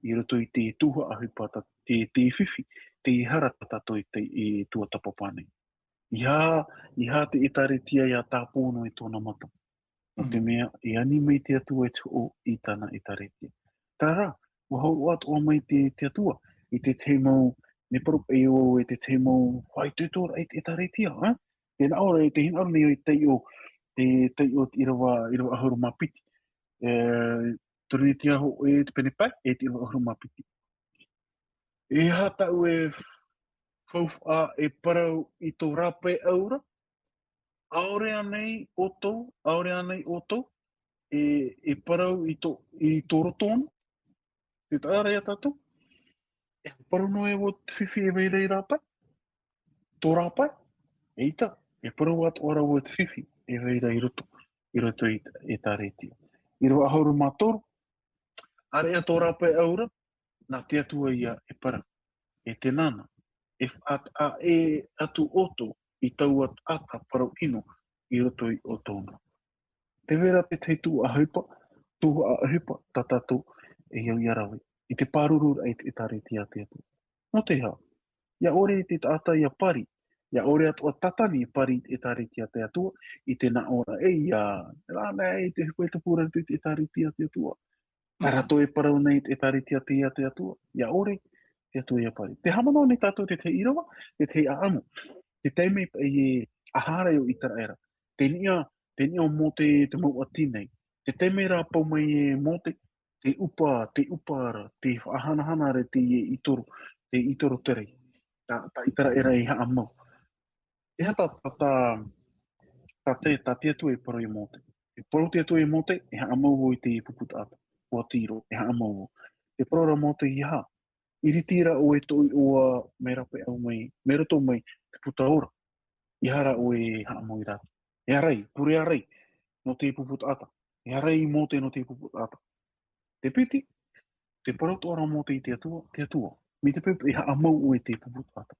i roto i te tuhaʻa ʻohipa tā te, te fifi, te hara tā tātou i te, i tuatāpapa nei. ʻEiaha, ʻeiaha te ʻĒtārētia ʻia tāpō noa i tōna mata. Nō te Mm. mea, e ani mai te Atua i te hoʻo i tāna ʻĒtārētia. Terā rā, ʻua hōroʻa atoʻa mai te, te Atua, i te tahi mau, mea parau paʻi vau e te tahi mau faʻaitoitoraʻa i te ʻĒtārētia, ā? Tē nā ʻō ra, e te hinaʻaro nei ʻoe i taiʻo, te taiʻo te ʻīrava, ʻīrava ʻahuru mā piti. E, Torinetia hōʻē te pene pae, e te ʻīrava ʻahuru mā piti. E aha tāʻu e faufaʻa e parau i tō rāpae ʻau ra? ʻAore ānei ʻoutou, ʻaore ānei ʻoutou, e, e parau i tō, i tō roto ʻana? Tē taʻa ra iā tātou? E parau noa e vau te fifi e vai ra i rāpae? Tō rāpae? ʻEita, e parau atoʻa ra vau te fifi e vai ra i roto, i roto i, ʻĒtārētia. ʻĪrava ʻahuru mā toru, ʻāreʻa tō rāpae ʻau ra, nā te Atua ïa e parau. E teie nei, e faʻataʻa ʻē atu ʻoutou i taua taʻata parau ʻino i roto iā ʻoutou na. Te vai ra te tahi tuhaʻa ʻohipa, tuhaʻa ʻohipa tā tātou e au ia rave i te pāruru raʻa i te ʻĒtārētia a te Atua. Nō te aha? ʻIa ʻore te taʻata ʻia pari, ʻia ʻore atoʻa Tātani e pari i te ʻĒtārētia a te Atua, i te nāʻō ra ē, ʻia, rā nei te ʻohipa e tupu ra i te ʻĒtārētia a te Atua. Nā rātou e parau nei i te ʻĒtārētia a te Atua, ʻia ʻore te Atua ʻia pari. Tē haʻamanaʻo nei tātou te tahi ʻīrava, te tahi ʻāʻamu. Te taime paʻi e ʻaha ra ʻo ʻĪteraʻera. Te niʻa, te niʻa o Mōte te mau ʻati nei. Te taime ra pau mai e Mōte, te ʻupa, te ʻupa ra, te faʻahanahana ra te ʻĪtoro, te ʻĪtoro tere. Tā, tā ʻĪteraʻera i haʻamau. E aha tā, tā, tā, tā te, tā te Atua e parau ia Mōte? E parau te Atua ia Mōte, e haʻamau vau i te pupu taʻata. ʻUa tiro, e haʻamau vau. E parau ra Mōte, ʻeiaha, ʻiriti ra ʻoe i tō iʻoa mai rapaʻau mai, mai roto mai te puta ora. ʻEiaha ra ʻoe e haʻamau ia rātou. E ʻarai, pure ʻarai, nō te pupu taʻata. E ʻarai Mōte nō te pupu taʻata. Te piti, te parau atoʻa ra Mōte i te Atua, te Atua. Mai te peu e haʻamau ʻoe i te pupu taʻata.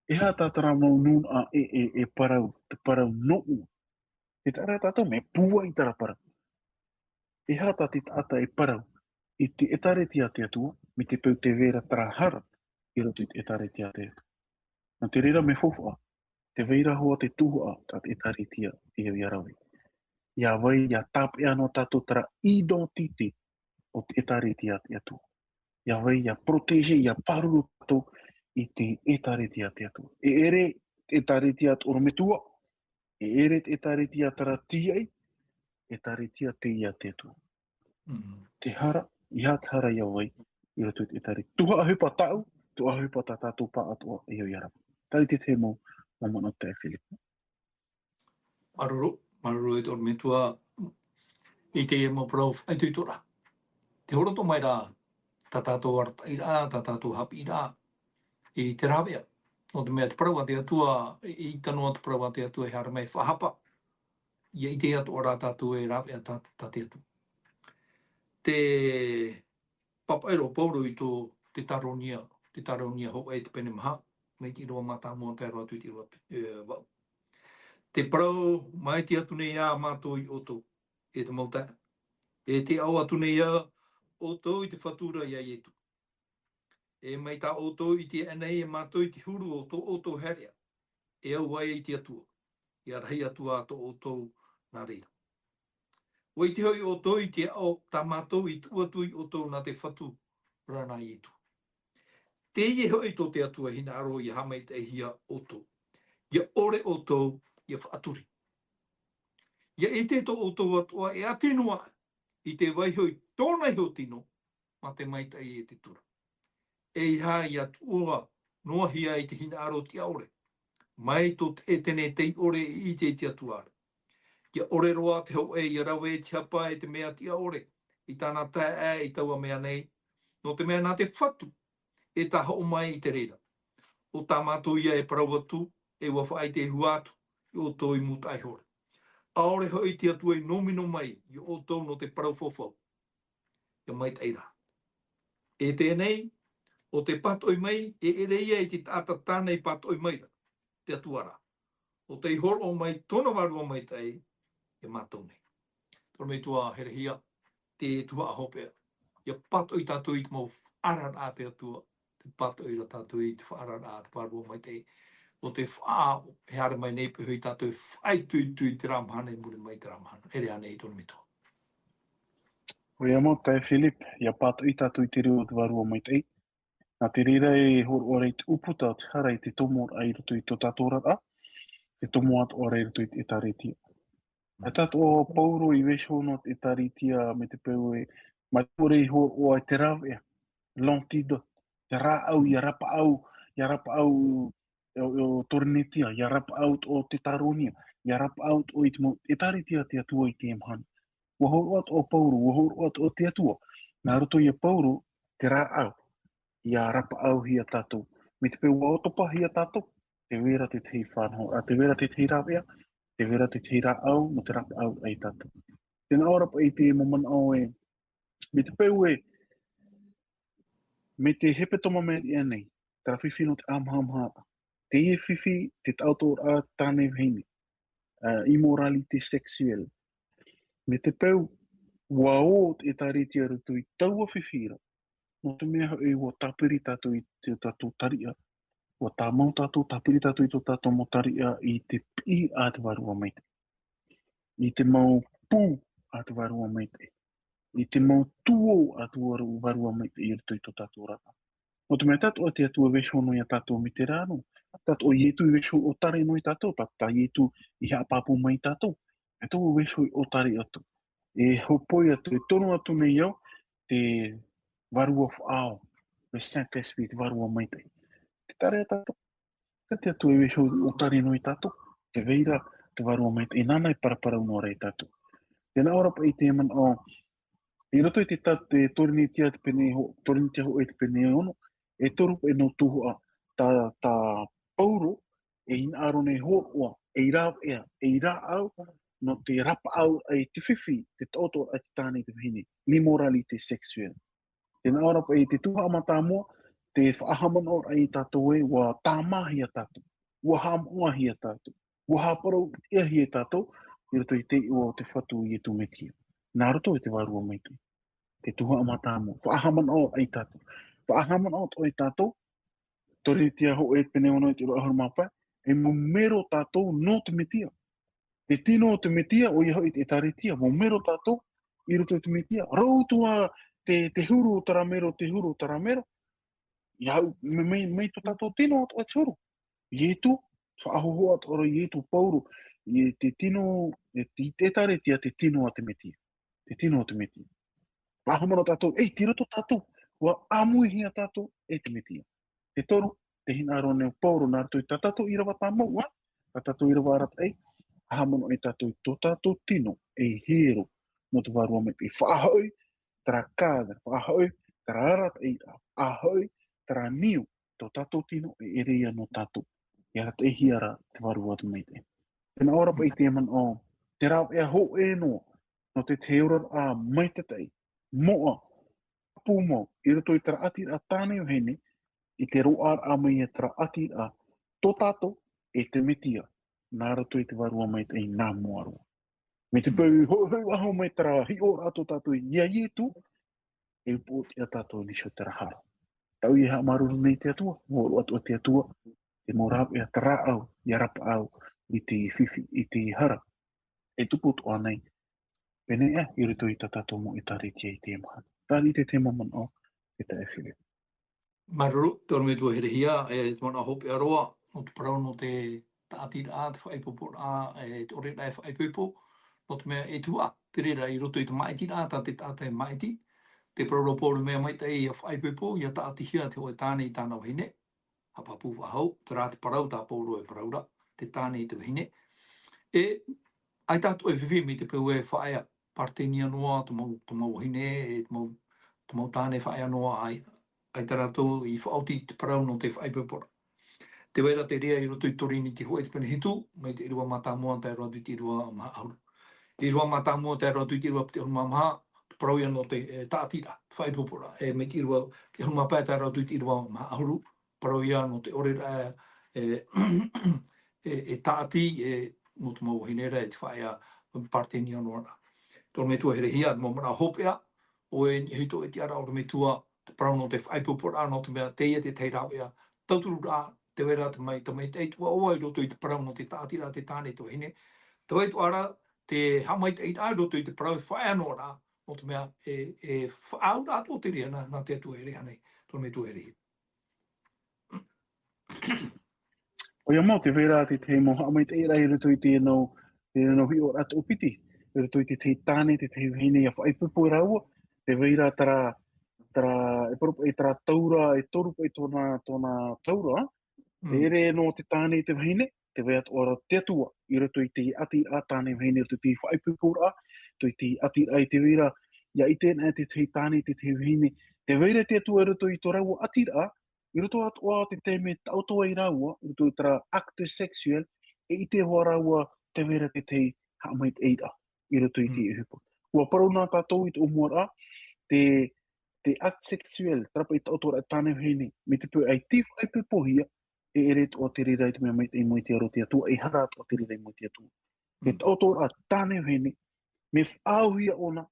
E aha tā terā mau nūnaʻa e, e, e parau, te parau nō ʻua. Te taʻa ra tātou mea pūai terā parau. E aha tā te taʻata e parau i te ʻĒtārētia a te Atua, mai te peu tē vai ra terā hara i roto i te ʻĒtārētia a te Atua. Nō te reira mea faufaʻa, tē vai ra hoʻi te tuhaʻa tā te ʻĒtārētia e au ia rave. ʻIa vai, ʻia tāpeʻa noa tātou terā identité o te ʻĒtārētia a te Atua. ʻIa vai, ʻia protéger, ʻia pāruru tātou i te ʻĒtārētia a te Atua. E ʻere te ʻĒtārētia a te ʻorometua, e ʻere te ʻĒtārētia terā tīaʻi, ʻĒtārētia teie a te Atua. Mm. Te hara, ʻeiaha te hara ʻia vai i roto i te ʻĒtārētia. Tuhaʻa ʻohipa tāʻu, tuhaʻa ʻohipa tā tātou pāʻatoʻa e au ia rave. Terā te tahi mau, mau manaʻo, taeaʻe Filipe. Māuruuru, māuruuru e te ʻorometua i teie mau parau faʻaitoitoraʻa. Tē hōroʻa mai ra tā tātou arataʻiraʻa, tā tātou haʻapiʻiraʻa i te rāveʻa. Nō te mea te parau a te Atua, e, e ʻaita noa te parau a te Atua e haere mai e faʻahapa. ʻIa ʻite atoʻa ra tātou e rāveʻa tā, tā te Atua. Te pāpaʻi ra ʻo Paulo i tō Tetaronia, Tetaronia hōʻē te pene maha, mai te ʻīrava mātāmua tae roa atu i te ʻīrava, e, vaʻu. Tē parau maitaʻi atu nei ā mātou ia ʻoutou, e te mau taeaʻe. E tē ʻau atu nei ā ʻoutou i te Fatu ra ia Ietu. E mai tā ʻoutou i ʻite aʻe nei e mātou i te huru o tō ʻoutou haereʻa. E au ai i te Atua, ʻia rahi atu ā tō ʻoutou nā reira. ʻUa ʻite hoʻi ʻoutou i te aʻo tā mātou i tuʻu atu ia ʻoutou nā te Fatu ra nā Ietu. Teie hoʻi tō te Atua hinaʻaro ʻia haʻamaitaʻihia ʻoutou. ʻIa ʻore ʻoutou ʻia faʻaturi. ʻIa ʻite tō ʻoutou atoʻa e ʻati noa i te vaiho i tōna iho tino, mā te maitaʻi e te tura. ʻEiaha ʻia tuʻua noa hia i te hinaʻaro tiʻaore, mai tō te ʻētene tei ʻore i ʻite i te Atua ra. ʻIa ʻore roa te hōʻē ʻia rave i te hapa e te mea tiʻaore i tāna taeaʻe i taua mea nei, nō te mea nā te Fatu e tahoʻo mai i te reira. ʻO tā mātou ïa e parau atu, e ʻua faʻaʻite e hua atu ia ʻoutou i mūtaʻa iho ra. ʻAore hoʻi te Atua i nōmino mai ia ʻoutou nō te parau fafau, ʻia maitaʻi rā. E teie nei, ʻo te pātoʻi mai, e ʻere ïa i te taʻata tāna i pātoʻi mai ra, te Atua rā. ʻO tei hōroʻa mai tōna Vārua Maitaʻi ia mātou nei. Tō te Metua herehia, te tuhaʻa hopeʻa. ʻIa pātoʻi tātou i te mau faʻaararaʻa a te Atua, te pātoʻi ra tātou i te faʻaararaʻa a te Vārua Maitaʻi. ʻO te faʻaʻite e haere mai nei, pēhea tātou e faʻaitoito i terā mahana, i muri mai i terā mahana. ʻEre ānei tō te Metua? ʻOia mau, taeaʻe Philip, ʻia pātoʻi tātou i te reo o te Vārua Maitaʻi. Nā te reira e hōroʻa ra i te ʻūputa o te hara i te tomoraʻa i roto i tō tātou oraraʻa, te tomo atoʻa ra i roto i te ʻĒtārētia. ʻAita atoʻa Paulo i vaiiho noa te ʻĒtārētia mai te peu ē, mai te peu ē i hōroʻa i te rāveʻa, l'antidote, te rāʻau, ʻia rapaʻau, ʻia rapaʻau ʻo, ʻo Torinetia, ʻia rapaʻau atoʻa ʻo Tetaronia, ʻia rapaʻau atoʻa i te mau ʻĒtārētia a te Atua i teie mahana. ʻUa hōroʻa atoʻa Paulo, ʻua hōroʻa atoʻa te Atua. Nā roto ia Paulo, te rāʻau, ʻia rapaʻauhia tātou. Mai te peu ʻua ʻotopahia tātou, tē vai ra te tahi faʻanahoraʻa, tē vai ra te tahi rāveʻa, tē vai ra te tahi rāʻau, nō te rapaʻau ia tātou. Tē nā ʻō ra paʻi te mau manaʻo ē, mai te peu ē, mai te hepetoma maʻiri aʻe nei, terā fifi nō te ʻāmahamaha. Teie fifi, te taʻotoraʻa tāne vahine, ā, immoralité sexuelle. Me te peu, ua ō te ʻĒtārētia i roto i taua fifi ra. Nō te mea hoʻi, ua tāpiri tātou i tō tātou tariʻa. Ua tāmau tātou, tāpiri tātou i tō tātou mau tariʻa i te piʻi a te Vārua Maitaʻi. I te mau pū a te Vārua Maitaʻi. I te mau tuō a te Vārua, Vārua Maitaʻi i roto i tō tātou ra. Nō te mea tātou, a te Atua e vaiiho noa ia tātou mai te rā noa. Tātou, Ietu e vaiiho ʻōtare noa ia tātou, tā, tā Ietu i haʻapāpū mai ia tātou. E tō vaiiho i ʻōtare atu. E hōpoi atu, e tono atu nei au, te Vārua Faʻaao, le Saint-Esprit, te Vārua Maitaʻi. Te tare a tātou, tā te Atua e vaiiho i ʻōtare noa ia tātou, tē vai ra te Vārua Maitaʻi, nāna e paraparau noa ra ia tātou. Tē nā ʻō ra paʻi te manaʻo, i roto i te ta-, te Torinitia te pene ho-, Torinitia hōʻē te pene ono, e toru paʻi nō tuhaʻa, tā, tā Pauro, e hinaʻaro nei hōroʻa, ei rāveʻa, ei rāʻau, nō te rapaʻau i te fifi, te taʻoto i te tāne i te vahine, l'immoralité sexuelle. Tē nā ʻō ra paʻi te tuhaʻa mātāmua, te faʻahaʻamanaʻo ra ia tātou ē, ua tāmāhia tātou, ua haʻamoʻahia tātou, ua haʻaparauʻtiʻahia tātou, i roto i te iʻoa o te Fatu Ietu Metia. Nā roto i te Vārua Maitaʻi. Te tuhaʻa mātāmua, faʻahaʻamanaʻo ra ia tātou. Faʻahaʻamanaʻo atoʻa ia tātou, Torinitia hōʻē pene ono e te ʻīrava ʻahuru mā pae, e mau mero tātou nō te Metia. Te tino o te Metia, ʻoia hoʻi te ʻĒtārētia, mau mero tātou, i roto i te Metia. Rau atu ā te, te huru o terā mero, te huru o terā mero. Ia au, mai, mai, mai tō tātou tino atoʻa te huru. Ietu, faʻahōhoʻa atoʻa ra Ietu Pauro, i te tino, e te, te ʻĒtārētia te tino a te Metia. Te tino o te Metia. Faʻahaʻamanaʻo tātou, ei, tei roto tātou, ua ʻāmuihia tātou e te Metia. Te toru, te hinaʻaro nei o Pauro nā roto i tā tātou ʻīrava tāmau, ā, tā tātou ʻīrava arataʻi, haʻamanaʻo ia tātou i tō tātou tino, ei hiero, nō te Vārua Maitaʻi, faʻahoʻi, terā cadre, faʻahoʻi, terā arataʻi, faʻahoʻi, terā niu, tō tātou tino, e ʻere ïa nō tātou. E arataʻihia ra te Vārua Maitaʻi. Tē nā ʻō ra paʻi te manaʻo, te rāveʻa hōʻē noa, nō te, te oraraʻa maitaʻi, moʻa, pūmau, i roto i terā ʻātiraʻa tāne vahine, i te roaʻaraʻa mai ia terā ʻātiraʻa, tō tātou, e te Metia, nā roto i te Vārua Maitaʻi nā mua roa. Mai te peu, ho-, hoʻi faʻahou mai terā hiʻoraʻa tō tātou ia Ietu, e upoʻotiʻa tātou i niʻa i terā hara. Tāʻu ia haʻamāuruuru nei i te Atua, hōroʻa atoʻa te Atua, te mau rāveʻa, te rāʻau, ia rapaʻau, i te fifi, i te hara. E tupu atoʻa nei, pēneiaʻe, i roto i tā tātou mau ʻĒtārētia i teie mahana. Tāʻiri i te tahi mau manaʻo, e taeaʻe Filipe. Māuruuru, te ʻorometua Herehia, e te manaʻo hopeʻa roa, nō te parau nō te tāʻatiraʻa, te faʻaipoiporaʻa, e te ʻoreraʻa e faʻaipoipo, nō te mea e tuhaʻa, te reira i roto i te māʻitiraʻa, tā te taʻata e māʻiti, te parau ra Pauro mea maitaʻi ia faʻaipoipo, ia tāʻatihia te hōʻē tāne i tāna vahine, haʻapāpū faʻahou, terā te parau tā Pauro e parau ra, te tāne i te vahine. E, ʻaita atoʻa e fifi mai te peu e faʻaea, partenia noa, te mau, te mau vahine, e te mau, te mau tāne faʻaea noa, ʻaita, ʻaita rātou i faʻaoti i te parau nō te faʻaipoiporaʻa. Tē vai ra te reira i roto i Toriniti hōʻē te pene hitu, mai te ʻīrava mātāmua tae roa atu i te ʻīrava maha ʻahuru. Te ʻīrava mātāmua tae roa atu i te ʻīrava piti ʻahuru mā maha, te parau ïa nō te, e, tāʻatiraʻa, faʻaipoiporaʻa, e, mai te ʻīrava piti ʻahuru mā pae tae roa atu i te ʻīrava maha ʻahuru, parau ïa nō te ʻoreraʻa, e, e, e tāʻati, e, nō te mau vahine ra, e te faʻaea partenia noa ra. Te ʻorometua Herehia, te mau manaʻo hopeʻa, ʻoe e niʻa iho i te tiʻaraʻa ʻorometua, te parau nō te faʻaipoiporaʻa, nō te mea, teie te tahi rāveʻa, tautururaʻa, tē vai ra te mai, te maitaʻi atoʻa i roto i te parau nō te tāʻatiraʻa te tāne te vahine. Tē vai atoʻa ra te haʻamaitaʻiraʻa i roto i te parau e faʻaea noa ra, nō te mea, e, e faʻaauraʻa atoʻa te reira nā, nā te Atua e reira nei, te ʻorometua Herehia. ʻOia mau, tē vai ra te tahi mau haʻamaitaʻiraʻa i roto i te nau, te nau hiʻoraʻa toʻopiti, i roto i te tahi tāne, te tahi vahine ia faʻaipoipo rāua, tē vai ra terā, terā, e parau paʻi terā taura, e toru paʻi tōna, tōna taura, Mm. E ʻere nō te tāne i te vahine, tē vai atoʻa ra te Atua, i roto i te ʻātiraʻa tāne vahine, i roto i te faʻaipoiporaʻa, i roto i te ʻātiraʻa i te vai ra, ia ʻite ana te tahi tāne, te tahi vahine, tē vai ra te Atua i roto i tō rāua ʻātiraʻa, i roto atoʻa te taime e taʻoto ai rāua, i roto i terā acte sexuel, e ʻite hoʻi rāua tē vai ra te tahi haʻamaitaʻiraʻa i roto i te Mm. ʻohipa. Ua parau na tātou i te ʻōmuaraʻa, te, te acte sexuel, terā paʻi taʻotoraʻa tāne vahine, mai te peu ʻaita i faʻaipoipohia, e ʻere atoʻa te reira i te mea maitaʻi mai te aro o te Atua, e hara atoʻa te reira mai te Atua. Te Mm. taʻotoraʻa tāne vahine, Me faʻaauhia ʻōna,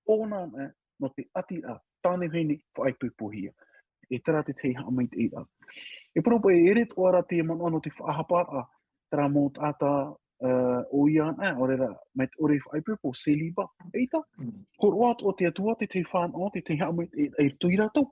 ʻōna anaʻe, nō te ʻati ra, tāne vahine faʻaipoipohia. E terā te tahi haʻamaitaʻiraʻa. E parau paʻi, e ʻere atoʻa ra te manaʻo nō te faʻahaparaʻa, terā mau taʻata, ā, ʻoia anaʻe, ʻaore rā, mai te ʻore faʻaipoipo, célibat, eʻita. Hōroʻa atoʻa te Atua, te tahi fānaʻo, te tahi haʻamaitaʻiraʻa i roto ia rātou.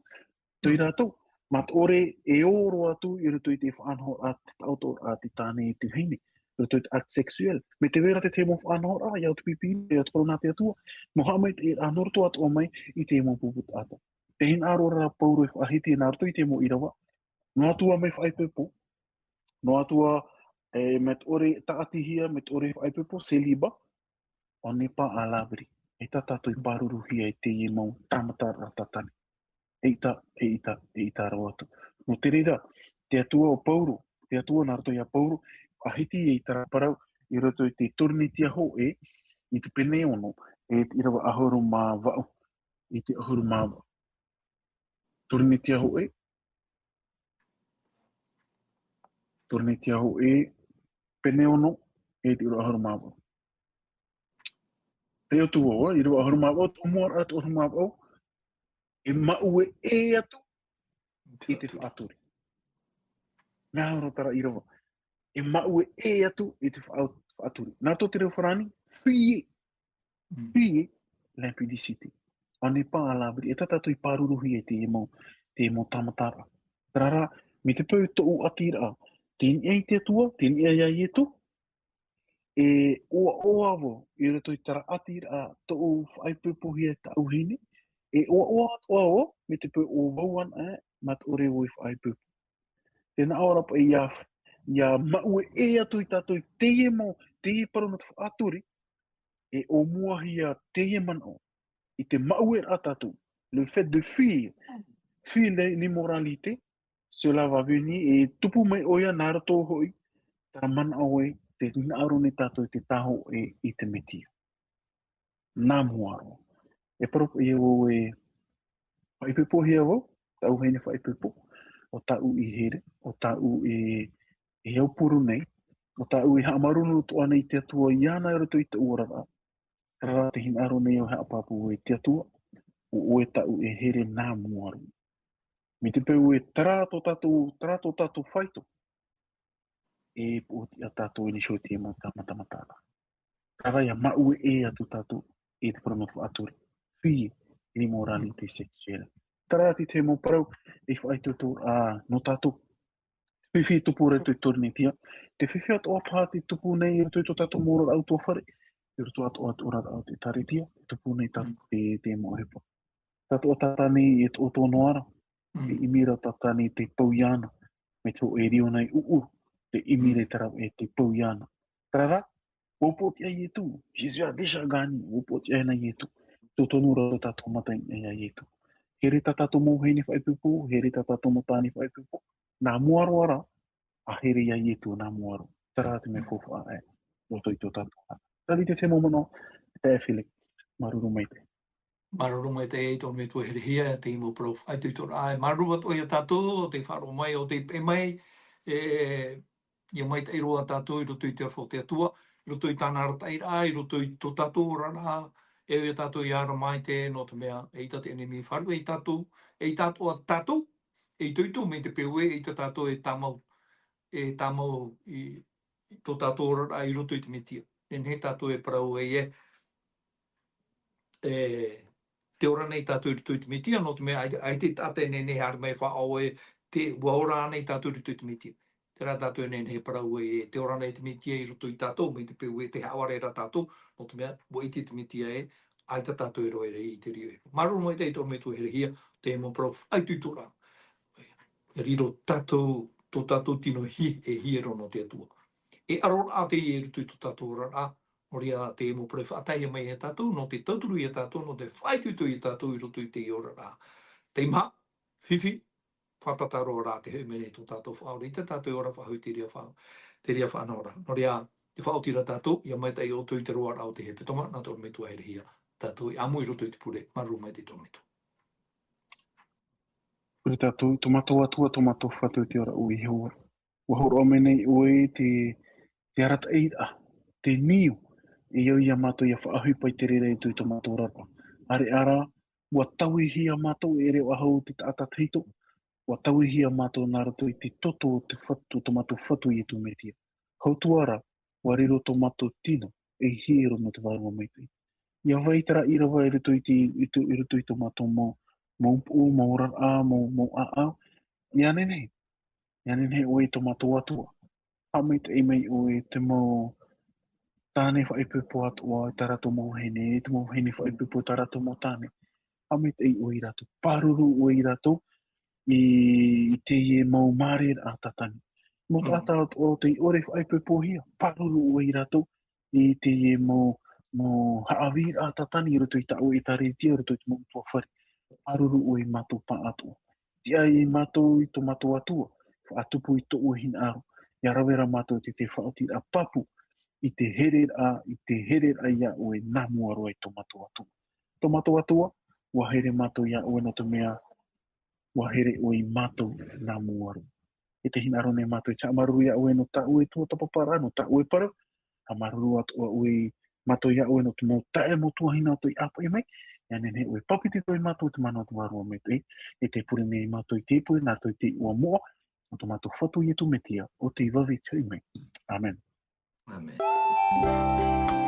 Tō ia rātou, mā te ʻore e ō roa atu i roto i te faʻanahoraʻa, te taʻotoraʻa, te tāne e te vahine, i roto i te acte sexuel. Mai te vai ra te tahi mau faʻanahoraʻa, ia au te pipi, ia au te parau nā te Atua, mau haʻamaitaʻiraʻa nō roto atoʻa mai i te mau pupu taʻata. Te hinaʻaro ra Pauro e faʻahiti nā roto i te mau ʻīrava. Noa atu ā mai faʻaipoipo, noa atu ā, e, mai te ʻore tāʻatihia, mai te ʻore faʻaipoipo, célibat, on n'est pas à l'abri. Eʻita tātou i pāruruhia e teie mau tāmataraʻa tātane. Eʻita, eʻita, eʻita roa atu. Nō te reira, te Atua o Pauro, te Atua nā roto ia Pauro, faʻahiti i terā parau, i roto i te Toronetia hōʻē, i te pene ono, e te ʻīrava ʻahuru mā vaʻu, i te ʻahuru mā vaʻu. Toronetia hōʻē, Toronetia hōʻē, pene ono, e te ʻīrava ʻahuru mā vaʻu. Te ʻotu ʻoa, ʻīrava ʻahuru mā vaʻu, tō mua ra te ʻahuru mā vaʻu, e maʻue ʻē atu i te faʻaturi. Mea horo terā ʻīrava. E maʻue ʻē atu i te faʻa-, faʻaturi. Nā roto te reo farāni, fuyez. Fuyez l'impudicité. On n'est pas à l'abri. Eʻita tātou i pāruruhia e teie mau, teie mau tāmataraʻa. Terā rā, mai te peu tōʻu ʻatiraʻa, tei niʻa i te Atua, tei niʻa ia Ietu, e ʻoaʻoa vau, i roto i terā ʻatiraʻa tōʻu faʻaipoipohia e tāʻu vahine, e ʻoaʻoa atoʻa vau, mai te peu ʻo vau anaʻe, mā te ʻore vau i faʻaipoipo. Tē nā ʻō ra paʻi ia, ia maʻue ʻē atu ia tātou i teie mau, teie parau nō te faʻaturi, e ʻōmuahia teie manaʻo, i te maʻue ra tātou, le fait de fuir, fuir l'immoralité, cela va venir, e tupu mai ʻoia nā roto hoʻi, terā manaʻo ē, tē hinaʻaro nei tātou i te tāhōʻē i te Metia. Nā mua roa. E parau paʻi vau e faʻaipoipohia vau, tāʻu vahine faʻaipoipo, ʻo tāʻu i here, ʻo tāʻu e, e aupuru nei, ʻo tāʻu e haʻamāuruuru atoʻa nei i te Atua iāna i roto i tōʻu oraraʻa. Terā rā tē hinaʻaro nei au e haʻapāpū i te Atua, ʻo ʻoe tāʻu e here nā mua roa. Mai te peu ē terā tō tātou, terā tō tātou faito, e pōtiʻa tātou i niʻa i teie mau tāmatamataraʻa. Terā rā ia maʻue ʻē atu tātou i te parau nō te faʻaturi. Fuyez l'immoralité sexuelle. Terā te tahi mau parau e faʻaitoitoraʻa nō tātou. Fifi tupu ra i te Toronetia. Te fifi atoʻa paha tē tupu nei i roto i tō tātou mau oraraʻa ʻutuāfare. I roto atoʻa i te oraraʻa o te ʻĒkālesia. Tē tupu nei tātou te, te mau ʻohipa. Tātou e tātā nei e tō, tō noa ra. Te ʻimi ra tātā nei te peu iāna. Mai te hōʻē reo nei ʻuʻuru. Te ʻimi ra terā e te peu iāna. Terā rā, ʻua pōtiʻa Ietu. Jésus a déjà gagné. ʻUa pōtiʻa na Ietu. Tō tonu ra tō tātou mata i niʻa ia Ietu. Here tā tātou mau vahine faʻaipoipo, here tā tātou mau tāne faʻaipoipo. Nā mua roa rā, a here ia Ietu nā mua roa. Terā te mea faufaʻa ē, roto i tō tātou. Terā te tahi mau manaʻo, e taeaʻe Philip, māuruuru maitaʻi. Māuruuru maitaʻi i tō ʻoe metua herehia, teie mau parau faʻaitoitoraʻa. Māuruuru atoʻa ia tātou, tei faʻaroʻo mai, ʻo tei peʻe mai, e, ʻia maitaʻi roa tātou i roto i te aroha o te Atua, i roto i tāna arataʻiraʻa, i roto i tō tātou oraraʻa, e ʻoia tātou ʻia ara maitaʻi nō te mea, eʻita te ʻenemi i faʻaruʻe ia tātou, eʻita atoʻa tātou, e itoito mai te peu ē, eʻita tātou e tāmau, e tāmau i, i tō tātou oraraʻa i roto i te Metia. Nehenehe tātou e parau ai ē, e, tē ora nei tātou i roto i te Metia, nō te mea ʻaita, ʻaita te taʻata e nehenehe e haere mai e faʻaʻite ē, tē, ʻua ora ānei tātou i roto i te Metia. Terā tātou e nehenehe e parau ai ē, tē ora nei te Metia i roto ia tātou, mai te peu ē tē haʻavare ra tātou, nō te mea, ʻua ʻite te Metia ē, ʻaita tātou e rave ra i te reo. Māuruuru maitaʻi i tō ʻoe metua herehia, teie mau parau faʻaitoitoraʻa. E riro tātou, tō tātou tino hi-, e hiero nō te Atua. E aroraʻa teie i roto i tō tātou oraraʻa, nō reira teie mau parau e faʻataehia mai ia tātou, nō te tauturu ia tātou, nō te faʻaitoito ia tātou i roto i teie oraraʻa. Teimaha, Fifi, fātata roa rā te hōʻē miniti tō tātou faʻaora, ʻaita tātou e ora faʻahou i te reira fa-, te reira faʻanahoraʻa. Nō reira, tē faʻaoti ra tātou, ʻia maitaʻi ʻoutou i te roaraʻa o te hepetoma, nā tō ʻoe metua herehia. Tātou i ʻamu i roto i te pure, māuruuru maitaʻi tō ʻoe metua. Pure tātou, tō mātou Atua, tō mātou Fatu, te ora ʻo Iehova. ʻUa hōroʻa mai nei ʻoe te, te arataʻiraʻa, te niu, e au ia mātou ia faʻaʻohipa i te reira i tō mātou oraraʻa. ʻĀreʻa rā, ua tauihia mātou e reo ahau te taʻata tahito, ua tauihia mātou nā roto i te toto o te Fatu, tō mātou Fatu Iesu Mesia. Hau atu ra, ua riro tō mātou tino, ei hiero nō te Vārua Maitaʻi. Ia vai terā ʻīrava i roto i te, i te, i roto i tō mātou mau, mau puʻu, mau oraraʻa, mau, mau ʻāʻau. Ia nehenehe, ia nehenehe ʻoe tō mātou Atua. Haʻamaitaʻi mai ʻoe te mau tāne faʻaipoipo atoʻa i tā rātou mau vahine, te mau vahine faʻaipoipo i tā rātou mau tāne. Haʻamaitaʻi ʻoe ia rātou, pāruru ʻoe ia rātou i, i teie mau māramarama tātani. Mau taʻata atoʻa tei ʻore faʻaipoipohia, pāruru ʻoe ia rātou i teie mau, mau haʻavīraʻa tātani i roto i tā ʻoe ʻĒtārētia, i roto i te mau ʻutuāfare. Pāruru ʻoe ia mātou pāʻatoʻa. Tiʻa ia mātou i tō mātou Atua, faʻatupu i tō ʻoe hinaʻaro. Ia rave ra mātou i te, te faʻaotiraʻa pāpū, i te hereraʻa, i te hereraʻa ia ʻoe nā mua roa i tō mātou Atua. Tō mātou Atua, ua here mātou ia ʻoe nō te mea, ua here ʻoe ia mātou nā mua roa. E te hinaʻaro nei mātou i te haʻamāuruuru ia ʻoe nō tā ʻoe tuatāpaparaʻa, nō tā ʻoe parau, haʻamāuruuru atoʻa ʻoe ia mātou ia ʻoe nō te mau taeaʻe mau tuahine atoʻa i ʻāfaʻi mai, ia nehenehe ʻoe e papetito ia mātou i te mana o te Vārua Maitaʻi, e te pure nei mātou i te pure, nā roto i te iʻoa moʻa o tō mātou Fatu Iesu Mesia, ʻo tei vave i te hoʻi mai. Amen. Amen.